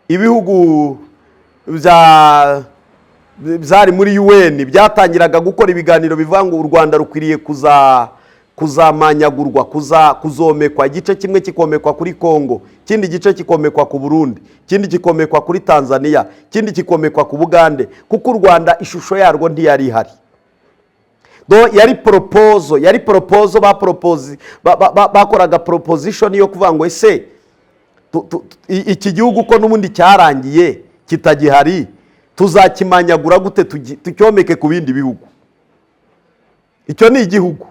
Speaker 1: ibihugu byari muri UN byatangiraga gukora ibiganiro bivuga ngo u Rwanda rukwiriye kuzamanyagurwa, kuzomekwa, igice kimwe kikomekwa kuri Kongo, ikindi gice kikomekwa ku Burundi, ikindi kikomekwa kuri Tanzania, ikindi kikomekwa ku Bugande, kuko u Rwanda ishusho yarwo ntiyari ihari. Do yari proposal bakoraga proposition yo kuvuga ngo: ese iki gihugu ko n'ubundi cyarangiye kitagihari, tuzakimanyagura gute, tucyomeke ku bindi bihugu? Icyo ni igihugu.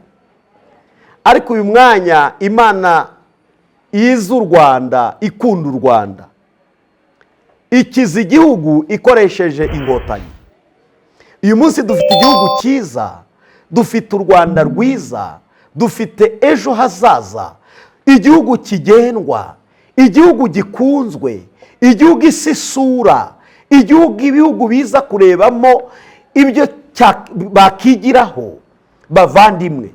Speaker 1: Ariko uyu mwanya Imana izi u Rwanda, ikunda u Rwanda, ikiza igihugu ikoresheje Inkotanyi. Uyu munsi dufite igihugu cyiza, dufite u Rwanda rwiza, dufite ejo hazaza, igihugu kigendwa, igihugu gikunzwe, igihugu isi isura, igihugu ibihugu biza kurebamo ibyo bakigiraho. Bavandimwe,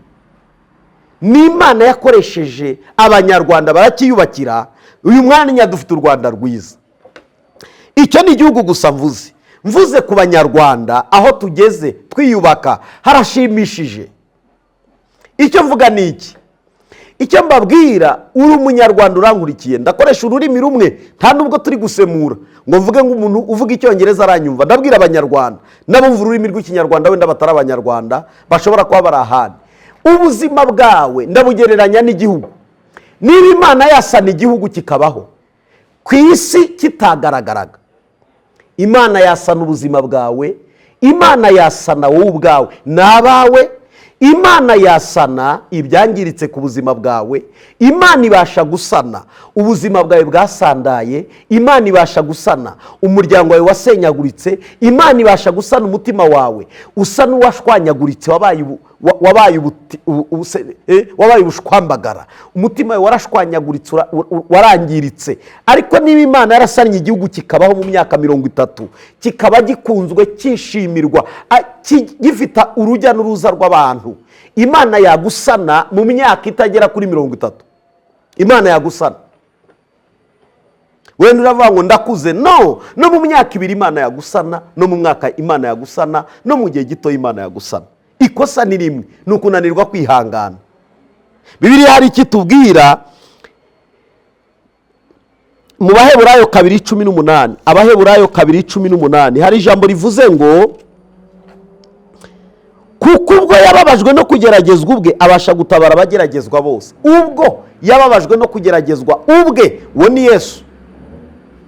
Speaker 1: ni Imana yakoresheje Abanyarwanda barakiyubakira. Uyu mwanya dufite u Rwanda rwiza. Icyo ni igihugu gusa mvuze ku Banyarwanda. Aho tugeze twiyubaka harashimishije. Icyo mvuga ni iki? Icyo mbabwira, uri Umunyarwanda urankurikiye, ndakoresha ururimi rumwe, nta nubwo turi gusemura ngo mvuge ngo umuntu uvuga Icyongereza aranyumva. Ndabwira Abanyarwanda n'abumva ururimi rw'Ikinyarwanda, wenda batari Abanyarwanda, bashobora kuba bari ahandi. Ubuzima bwawe ndabugereranya n'igihugu. Niba Imana yasana igihugu kikabaho ku isi kitagaragaraga, Imana yasana ubuzima bwawe, Imana yasana wowe ubwawe n'abawe, Imana yasana ibyangiritse ku buzima bwawe. Imana ibasha gusana ubuzima bwawe bwasandaye, Imana ibasha gusana umuryango wawe wasenyaguritse, Imana ibasha gusana umutima wawe usa n'uwashwanyaguritse, wabaye ubushwambagara, umutima wawe warashwanyaguritse, warangiritse. Ariko niba Imana yarasannye igihugu kikabaho mu myaka 30, kikaba gikunzwe, cyishimirwa, gifite urujya n'uruza rw'abantu, Imana yagusana mu myaka itagera kuri 30. Imana yagusana. Wenda uravuga ngo ndakuze. No, no mu myaka 2 Imana yagusana, no mu mwaka Imana yagusana, no mu gihe gito Imana yagusana. Ikosa ni rimwe, ni ukunanirwa kwihangana. Bibiliya hari icyo itubwira mu Baheburayo 2:18. Abaheburayo 2:18, hari ijambo rivuze ngo: "Kuko ubwo yababajwe no kugeragezwa ubwe, abasha gutabara abageragezwa bose." Ubwo yababajwe no kugeragezwa ubwe, uwo ni Yesu.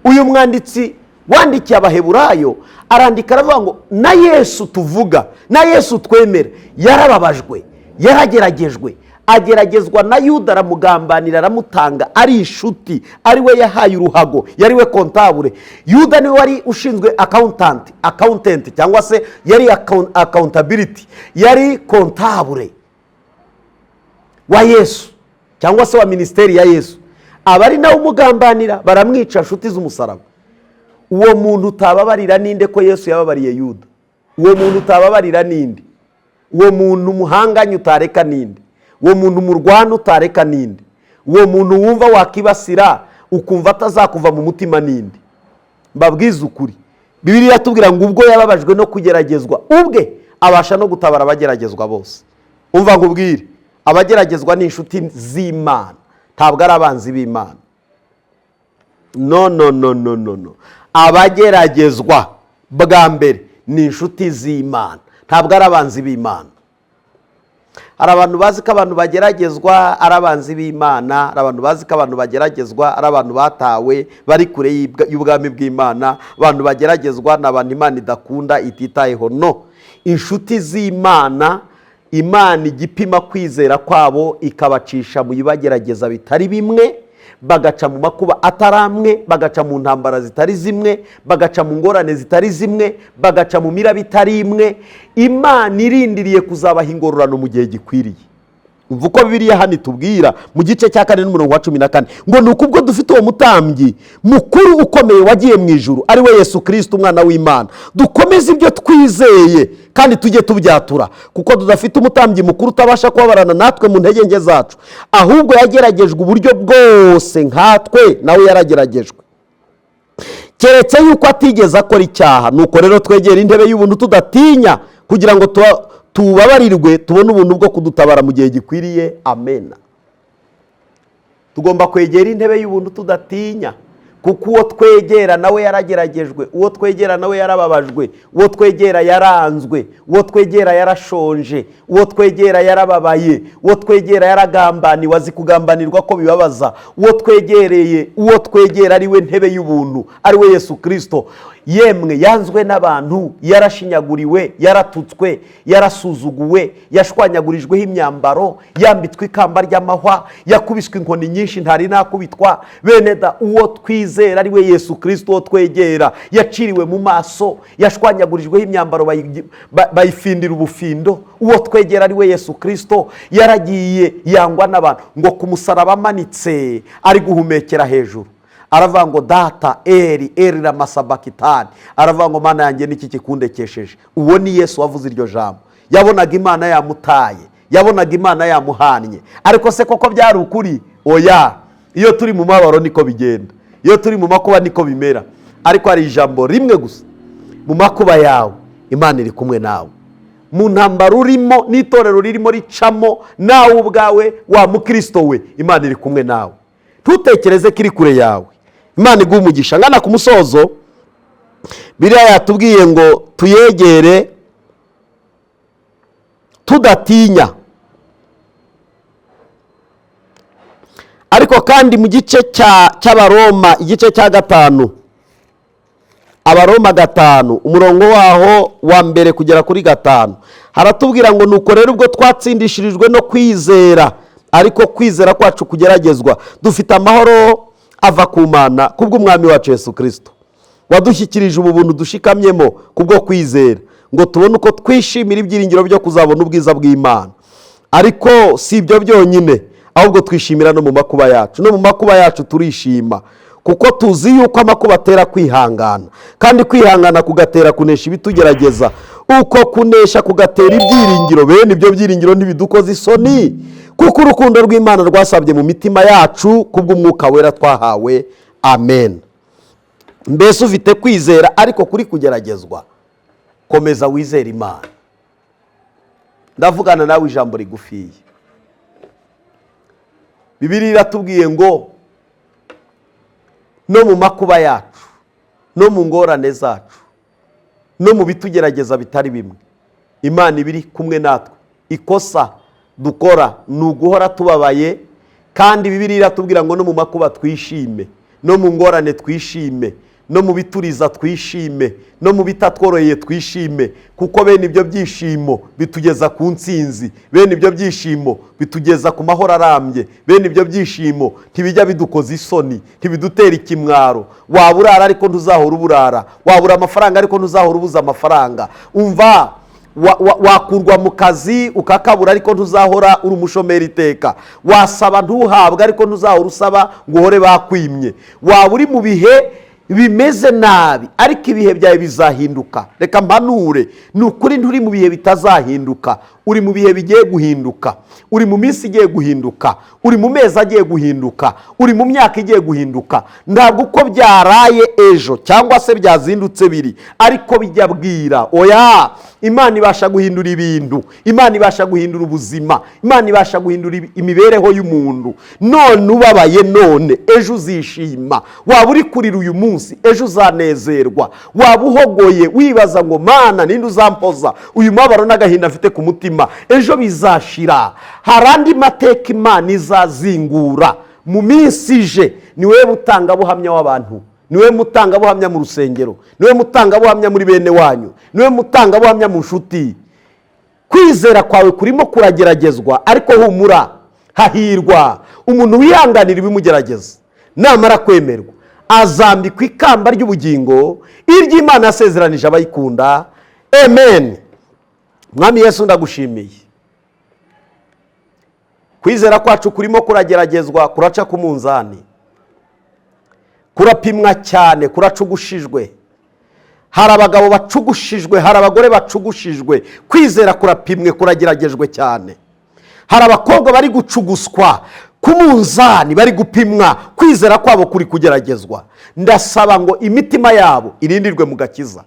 Speaker 1: Uyu mwanditsi wandikiye Abaheburayo arandika aravuga ngo na Yesu tuvuga, na Yesu twemera, yarababajwe, yarageragejwe, ageragezwa na Yuda, aramugambanira, aramutanga, ari inshuti, ari we yahaye uruhago, yari we comptable. Yuda niwe wari ushinzwe accountant cyangwa se yari accountability, yari comptable wa Yesu cyangwa se wa minisiteri ya Yesu, aba ari nawe umugambanira, baramwica, inshuti z'umusaraba. Uwo muntu utababarira ninde, ko Yesu yababariye Yuda? Uwo muntu utababarira ninde? Uwo muntu muhanganye utareka ninde? Uwo muntu murwana utareka ninde? Uwo muntu wumva wakibasira, ukumva atazakuva mu mutima, ninde? Mbabwize ukuri, Bibiliya tubwira ngo ubwo yababajwe no kugeragezwa ubwe, abasha no gutabara abageragezwa bose. Umva nkubwire, abageragezwa ni inshuti z'Imana, ntabwo ari abanzi b'Imana. No, no, no, no, no, no. Abageragezwa bwa mbere ni inshuti z'Imana, ntabwo ari abanzi b'Imana. Hari abantu bazi ko abantu bageragezwa ari abanzi b'Imana. Hari abantu bazi ko abantu bageragezwa ari abantu batawe, bari kure y'ubwami bw'Imana. Abantu bageragezwa ni abantu Imana idakunda, ititayeho. No, inshuti z'Imana, Imana igipima kwizera kwabo ikabacisha mu bibagerageza bitari bimwe, bagaca mu makuba atari amwe, bagaca mu ntambara zitari zimwe, bagaca mu ngorane zitari zimwe, bagaca mu miraba itari imwe, Imana irindiriye kuzabaha ingororano mu gihe gikwiriye. Umva uko Bibiliya hano itubwira mu gice cya 4 n'umurongo wa 14 ngo: "Ni uko ubwo dufite uwo mutambyi mukuru ukomeye wagiye mu ijuru, ari we Yesu Kirisito umwana w'Imana, dukomeze ibyo twizeye kandi tujye tubyatura. Kuko tudafite umutambyi mukuru utabasha kubabarana natwe mu ntege nke zacu, ahubwo yageragejwe uburyo bwose nkatwe, nawe yarageragejwe, keretse yuko atigeze akora icyaha. Nuko rero twegera intebe y'ubuntu tudatinya, kugira ngo tubabarirwe, tubone ubuntu bwo kudutabara mu gihe gikwiriye." Amena. Tugomba kwegera intebe y'ubuntu tudatinya, kuko uwo twegera nawe yarageragejwe, uwo twegera nawe yarababajwe, uwo twegera yaranzwe, uwo twegera yarashonje, uwo twegera yarababaye, uwo twegera yaragambaniwe, azi kugambanirwa ko bibabaza. Uwo twegereye, uwo twegera ari we ntebe y'ubuntu, ari we Yesu Kirisito, yemwe yanzwe n'abantu, yarashinyaguriwe, yaratutswe, yarasuzuguwe, yashwanyagurijweho imyambaro, yambitswe ikamba ry'amahwa, yakubiswe inkoni nyinshi ntari nakubitwa. Bene da, uwo twizera ari we Yesu Kirisito, uwo twegera yaciriwe mu maso, yashwanyagurijweho imyambaro, bayifindira ubufindo. Uwo twegera ari we Yesu Kirisito yaragiye yangwa n'abantu, ngo ku musaraba amanitse ari guhumekera hejuru, aravuga ngo: "Data, eri eri ramasabakitani." Aravuga ngo: "Mana yanjye, niki kikundekesheje?" Uwo ni Yesu wavuze iryo jambo. Yabonaga Imana yamutaye, yabonaga Imana yamuhannye. Ariko se koko byari ukuri? Oya. Iyo turi mu mababaro niko bigenda, iyo turi mu makuba niko bimera. Ariko hari ijambo rimwe gusa: mu makuba yawe Imana iri kumwe nawe, mu ntambaro urimo n'itorero ririmo ricamo, nawe ubwawe wa mukristo we, Imana iri kumwe nawe. Ntutekereze ko iri kure yawe. Imana iguha umugisha. Ngana ku musozo, biriya yatubwiye ngo tuyegere tudatinya. Ariko kandi mu gice cy'Abaroma, igice cya 5, Abaroma 5, umurongo waho wa 1 kugera kuri 5, haratubwira ngo: "Nuko rero ubwo twatsindishirijwe no kwizera, ariko kwizera kwacu kugeragezwa, dufite amahoro ava ku Mana kubw'Umwami wacu Yesu Kirisito, wadushyikirije ubu buntu dushikamyemo kubwo kwizera, ngo tubone uko twishimira ibyiringiro byo kuzabona ubwiza bw'Imana. Ariko si ibyo byonyine, ahubwo twishimira no mu makuba yacu. No mu makuba yacu turishima, kuko tuzi yuko amakuba atera kwihangana, kandi kwihangana kugatera kunesha ibitugerageza, uko kunesha kugatera ibyiringiro. Bene ibyo byiringiro ntibidukoze isoni, kuko urukundo rw'Imana rwasabye mu mitima yacu kubw'Umwuka Wera twahawe." Amen. Mbese ufite kwizera ariko kuri kugeragezwa? Komeza wizere Imana. Ndavugana nawe ijambo rigufiya. Bibiliya iratubwiye ngo no mu makuba yacu, no mu ngorane zacu, no mu bitugerageza bitari bimwe, Imana iba iri kumwe natwe. Ikosa dukora ni uguhora tubabaye, kandi Bibiliya iratubwira ngo no mu makuba twishime, no mu ngorane twishime, no mu bituriza twishime, no mu bitatworoheye twishime, kuko bene ibyo byishimo bitugeza ku ntsinzi, bene ibyo byishimo bitugeza ku mahoro arambye, bene ibyo byishimo ntibijya bidukoza isoni, ntibidutera ikimwaro. Waba urara ariko ntuzahora uburara, wabura amafaranga ariko ntuzahora ubuza amafaranga. Umva, wakurwa mu kazi ukakabura ariko ntuzahora uri umushomeri iteka. Wasaba ntuhabwe ariko ntuzahora usaba ngo uhore bakwimye. Waba uri mu bihe bimeze nabi ariko ibihe byawe bizahinduka. Reka mpanure, ni ukuri nturi mu bihe bitazahinduka, uri mu bihe bigiye guhinduka, uri mu minsi igiye guhinduka, uri mu mezi agiye guhinduka, uri mu myaka igiye guhinduka. Ntabwo uko byaraye ejo cyangwa se byazindutse biri ariko bijya bwira. Oya, Imana ibasha guhindura ibintu, Imana ibasha guhindura ubuzima, Imana ibasha guhindura imibereho y'umuntu. None ubabaye none, ejo uzishima. Waba uri kurira uyu munsi, ejo uzanezerwa. Waba uhogoye wibaza ngo Mana ninde uzampoza uyu mubabaro n'agahinda mfite ku mutima, ejo bizashira. Hari andi mateka Imana izazingura mu minsi ije. Ni wowe mutangabuhamya w'abantu, ni wowe mutangabuhamya mu rusengero, ni wowe mutangabuhamya muri bene wanyu, ni wowe mutangabuhamya mu nshuti. Kwizera kwawe kurimo kurageragezwa, ariko humura, hahirwa umuntu wihanganira ibimugerageza. Namara kwemerwa azambikwa ikamba ry'ubugingo, iry'Imana yasezeranije abayikunda. Amen. Mwami Yesu, ndagushimiye. Kwizera kwacu kurimo kurageragezwa, kuraca ku munzani, kurapimwa cyane, kuracugushijwe. Hari abagabo bacugushijwe, hari abagore bacugushijwe. Kwizera kurapimwe, kurageragejwe cyane. Hari abakobwa bari gucuguswa ku munzani, bari gupimwa, kwizera kwabo kuri kugeragezwa. Ndasaba ngo imitima yabo irindirwe mu gakiza.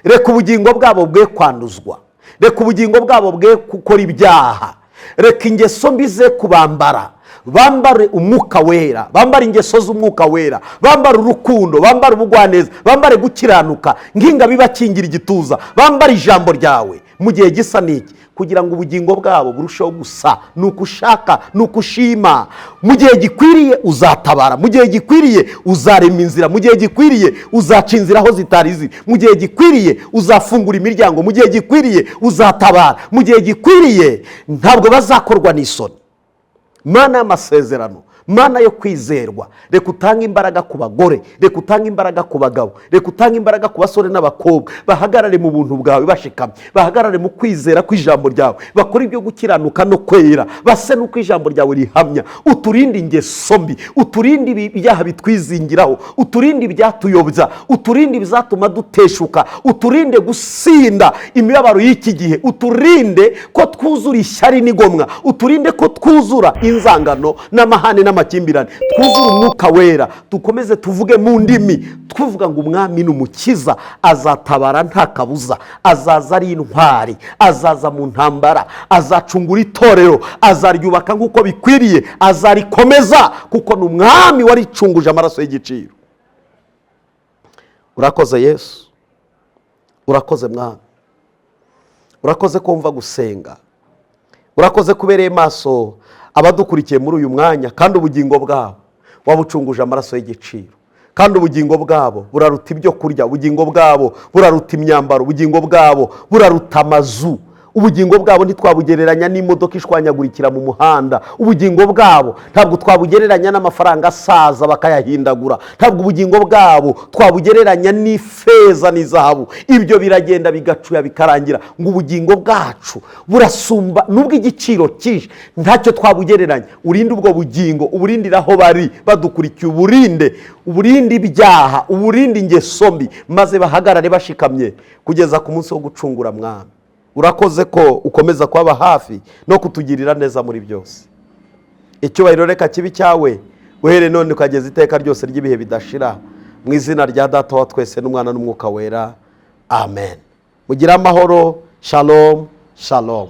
Speaker 1: Reka ubugingo bwabo bwe kwanduzwa, reka ubugingo bwabo bwe gukora ibyaha, reka ingeso mbi ze kubambara. Bambare umwuka wera, bambare ingeso z'umwuka wera, bambare urukundo, bambare ubugwaneza, bambare gukiranuka nk'ingabo ibakingira igituza, bambare ijambo ryawe mu gihe gisa n'iki, kugira ngo ubugingo bwabo burusheho gusa nuko ushaka, nuko ushima. Mu gihe gikwiriye uzatabara, mu gihe gikwiriye uzarema inzira, mu gihe gikwiriye uzaca inzira aho zitari ziri, mu gihe gikwiriye uzafungura imiryango, mu gihe gikwiriye uzatabara, mu gihe gikwiriye ntabwo bazakorwa n'isoni. Mana y'amasezerano, Mana yo kwizerwa, reka utange imbaraga ku bagore, reka utange imbaraga ku bagabo, reka utange imbaraga ku basore n'abakobwa, bahagarare mu buntu bwawe bashikamye, bahagarare mu kwizera kw'ijambo ryawe, bakore ibyo gukiranuka no kwera, base n'uko ijambo ryawe rihamya. Uturinde ingeso mbi, uturinde ibyaha bitwizingiraho, uturinde ibyatuyobya, uturinde ibizatuma duteshuka, uturinde gusinda imibabaro y'iki gihe, uturinde ko twuzura ishyari n'igomwa, uturinde ko twuzura inzangano n'amahane n'amakimbirane, twuzure umwuka wera, dukomeze tuvuge mu ndimi tuvuga ngo umwami ni umukiza, azatabara nta kabuza, azaza ari intwari, azaza mu ntambara, azacungura itorero, azaryubaka nk'uko bikwiriye, azarikomeza kuko ni umwami waricunguje amaraso y'igiciro. Urakoze Yesu, urakoze mwami, urakoze kumva gusenga, urakoze kubereye maso abadukurikiye muri uyu mwanya, kandi ubugingo bwabo wabucunguje amaraso y'igiciro, kandi ubugingo bwabo buraruta ibyo kurya, ubugingo bwabo buraruta imyambaro, ubugingo bwabo buraruta amazu, ubugingo bwabo ntitwabugereranya n'imodoka ishwanyagurikira mu muhanda, ubugingo bwabo ntabwo twabugereranya n'amafaranga asaza bakayahindagura, ntabwo ubugingo bwabo twabugereranya n'ifeza n'izahabu. Ibyo biragenda bigacuya bikarangira, ngo ubugingo bwacu burasumba nubwo igiciro cyinshi, ntacyo twabugereranya. Urinde ubwo bugingo, uburindire aho bari badukurikiye, uburinde, uburinde ibyaha, uburinde ingeso mbi, maze bahagarare bashikamye kugeza ku munsi wo gucungura. Mwami, urakoze ko ukomeza kuba hafi no kutugirira neza muri byose. Icyubahiro reka kibi cyawe uhereye none ukageza iteka ryose ry'ibihe bidashira. Mu izina rya Data wa twese n'Umwana n'Umwuka Wera, amen. Mugire amahoro. Shalom, shalom.